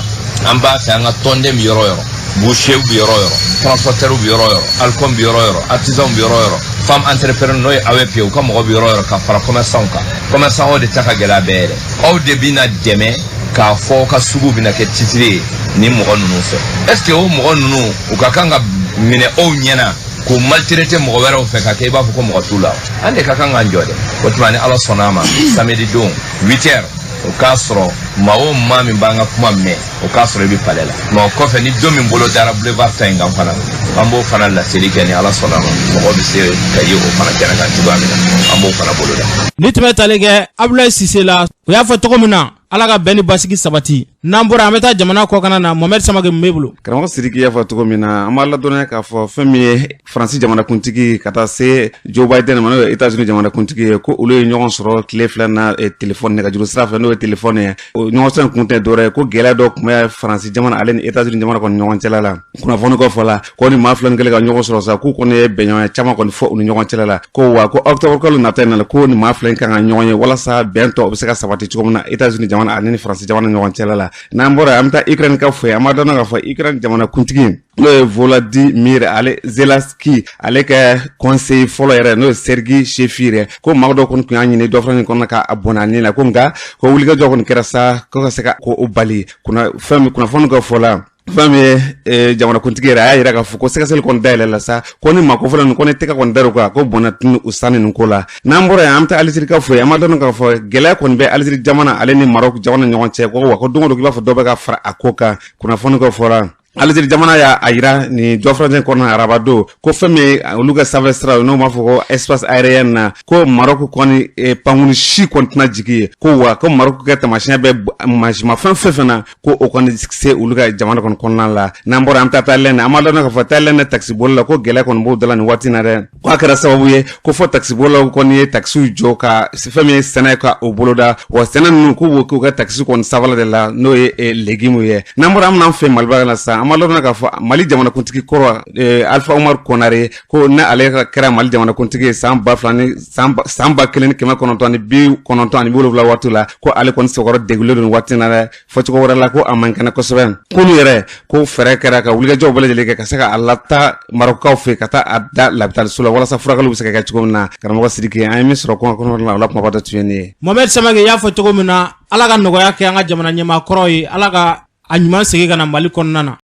an b'a fɛ an ka tɔnden bɛ yɔrɔ o yɔrɔ, boucher bɛ yɔrɔ o yɔrɔ, transporteur bɛ yɔrɔ o yɔrɔ, alcom bɛ yɔrɔ o yɔrɔ, artisan bɛ yɔrɔ o yɔrɔ. Femme entrepreneur n'o ye AWEP ye, u ka mɔgɔ bɛ yɔrɔ o yɔrɔ ka fara commerçant kan. Commerçant o de ta ka gɛlɛn a bɛɛ ye dɛ. Aw de bɛna dɛmɛ k'a fɔ aw ka sugu bɛna kɛ titre ye ni mɔgɔ ninnu fɛ. Est ce que o mɔgɔ ninnu u ka kan ka minɛ aw ɲɛna k'o maltraiter mɔgɔ wɛrɛw fɛ ka kɛ i b'a fɔ ko mɔgɔ t'u la? An de ka kan k'an jɔ dɛ. O tuma ni Ala sɔnna a ma, samedi don 8 heures, o k'a sɔrɔ maa o maa min b'an ka kuma mɛn, o k'a sɔrɔ i bɛ palais la. Mais o kɔfɛ, ni don min bolo dara boulevard ta in kan fana, an b'o fana laseli kɛ. Ni Ala sɔnna a ma, mɔgɔ bɛ se ka ye o fana kɛnɛ kan cogoya min na, an b'o fana bolo da. Ni tun bɛ tali kɛ Abdoulaye Cissé la, o y'a fɔ cogo min na, Ala ka bɛn ni basigi sabati. N'an bɔra, an bɛ taa jamana kɔkana na. Mohamed Samake mun b'e bolo? Karamɔgɔ Sidiki y'a fɔ cogo min na, an b'a ladɔnniya k'a fɔ fɛn min ye Faransi jamanakuntigi ka taa se Joe Biden ma, n'o ye États-Unis jamanakuntigi ye, ko olu ye ɲɔgɔn sɔrɔ tile 2 na telefɔni nɛgɛjuru sira fɛ, n'o ye telefɔni ye. O ɲɔgɔn sɔrɔ in kun tɛ dɔwɛrɛ ye ko gɛlɛya dɔ tun bɛ Faransi jamana ale ni États-Unis jamana kɔni ɲɔgɔn cɛla la. Kunnafoni kɔ fɔ la ko ni maa fila ni kɛlen ka ɲɔgɔn sɔrɔ sa, k'u kɔni ye bɛnɲɔgɔnya caman kɔni fɔ u ni ɲɔgɔn cɛla la, ko wa ko octobre kalo nata in na, ko ni maa fila in kan ka ɲɔgɔn ye walasa bɛn tɔ o bɛ se ka sabati cogo min na États-Unis jamana ale ni Faransi jamana ɲɔgɔn cɛla la. N'an bɔra, an bɛ taa Ukraine ka fɔ, an b'a dɔn k'a fɔ Ukraine jamana kuntigi, n'o ye Volodymyr ale Zelensky, ale ka conseiller fɔlɔ yɛrɛ, n'o ye Sergi Shefir ye, ko maa dɔ kɔni tun y'a ɲini dɔ fana kɔnɔ k'a bɔnna a ni la, ko nka ko wulikajɔ kɔni kɛra sa ko ka se ka ko o bali. Kunna fɛn min kunnafoni ka fɔ la, fɛn min ye jamanakuntigi yɛrɛ, a y'a yira k'a fɔ ko sɛgɛsɛgɛli kɔni dayɛlɛ la sa, ko ni maa kofɔlen ninnu ko ni tɛgɛ kɔni dar'u kan, ko bɔnna tun u sanni nin ko la. N'an bɔra yen, an bɛ taa Alizeri ka fɔ yen. An b'a dɔn k'a fɔ gɛlɛya kɔni bɛ Alizeri jamana ale ni Marɔku jamana ɲɔgɔn cɛ, ko wa ko don o don k'i b'a fɔ dɔ bɛ ka fara a ko kan. Kunnafoni ka fɔra, Alizeri jamana y'a yira nin jɔfɔrɔncɛ kɔnɔ araba don ko fɛn min olu ka sanfɛ sira, n'o b'a fɔ ko espace aérien na, ko Marɔku kɔni pankuni si kɔni tɛna jigin ye, ko wa ko Marɔku ka taamasiyɛn bɛ mansimafɛn fɛn fɛn na, ko o kɔni se olu ka jamana kɔni kɔnɔna la. N'an bɔra, an bɛ taa Thaïlande. An b'a dɔn k'a fɔ Thaïlande takisiboli la, ko gɛlɛya kɔni b'o da la nin waati in na dɛ, ko a kɛra sababu ye ko fɔ takisibolilaw kɔni ye takisiw jɔ ka fɛn min ye sɛnɛ ka o boloda, wa sɛnɛ ninnu k'u b'o k'u ka takisi kɔni sanfɛla de la, n'o ye légumes ye. N'an bɔra, an bɛna an fɛ Maliba la sisan. An b'a dɔn k'a fɔ Mali jamanakuntigi kɔrɔ Alpha Umaru Konare, ko ne ale kɛra Mali jamanakuntigi ye san ba fila ni san 1997 waati la, ko ale kɔni sɛbɛkɔrɔ degulen don waati na dɛ. Fɔcogo wɛrɛ la, ko a man kɛnɛ kosɛbɛ. K'olu yɛrɛ ko fɛɛrɛ kɛra ka wulikajɔw bɛɛ lajɛlen kɛ ka se ka a lataa Marɔkukaw fɛ ka taa a da labitaliso la walasa furakɛliw bɛ se ka kɛ cogo min na. Karamɔgɔ Sidiki, an ye min sɔrɔ kɔnɔ la, o la kumaba dɔ tun ye nin ye. Mohamed Samake y'a fɔ cogo min na, Ala ka nɔgɔya kɛ an ka jamana ɲɛmaa kɔrɔ ye, Ala ka a ɲuman segin ka na Mali kɔnɔna na.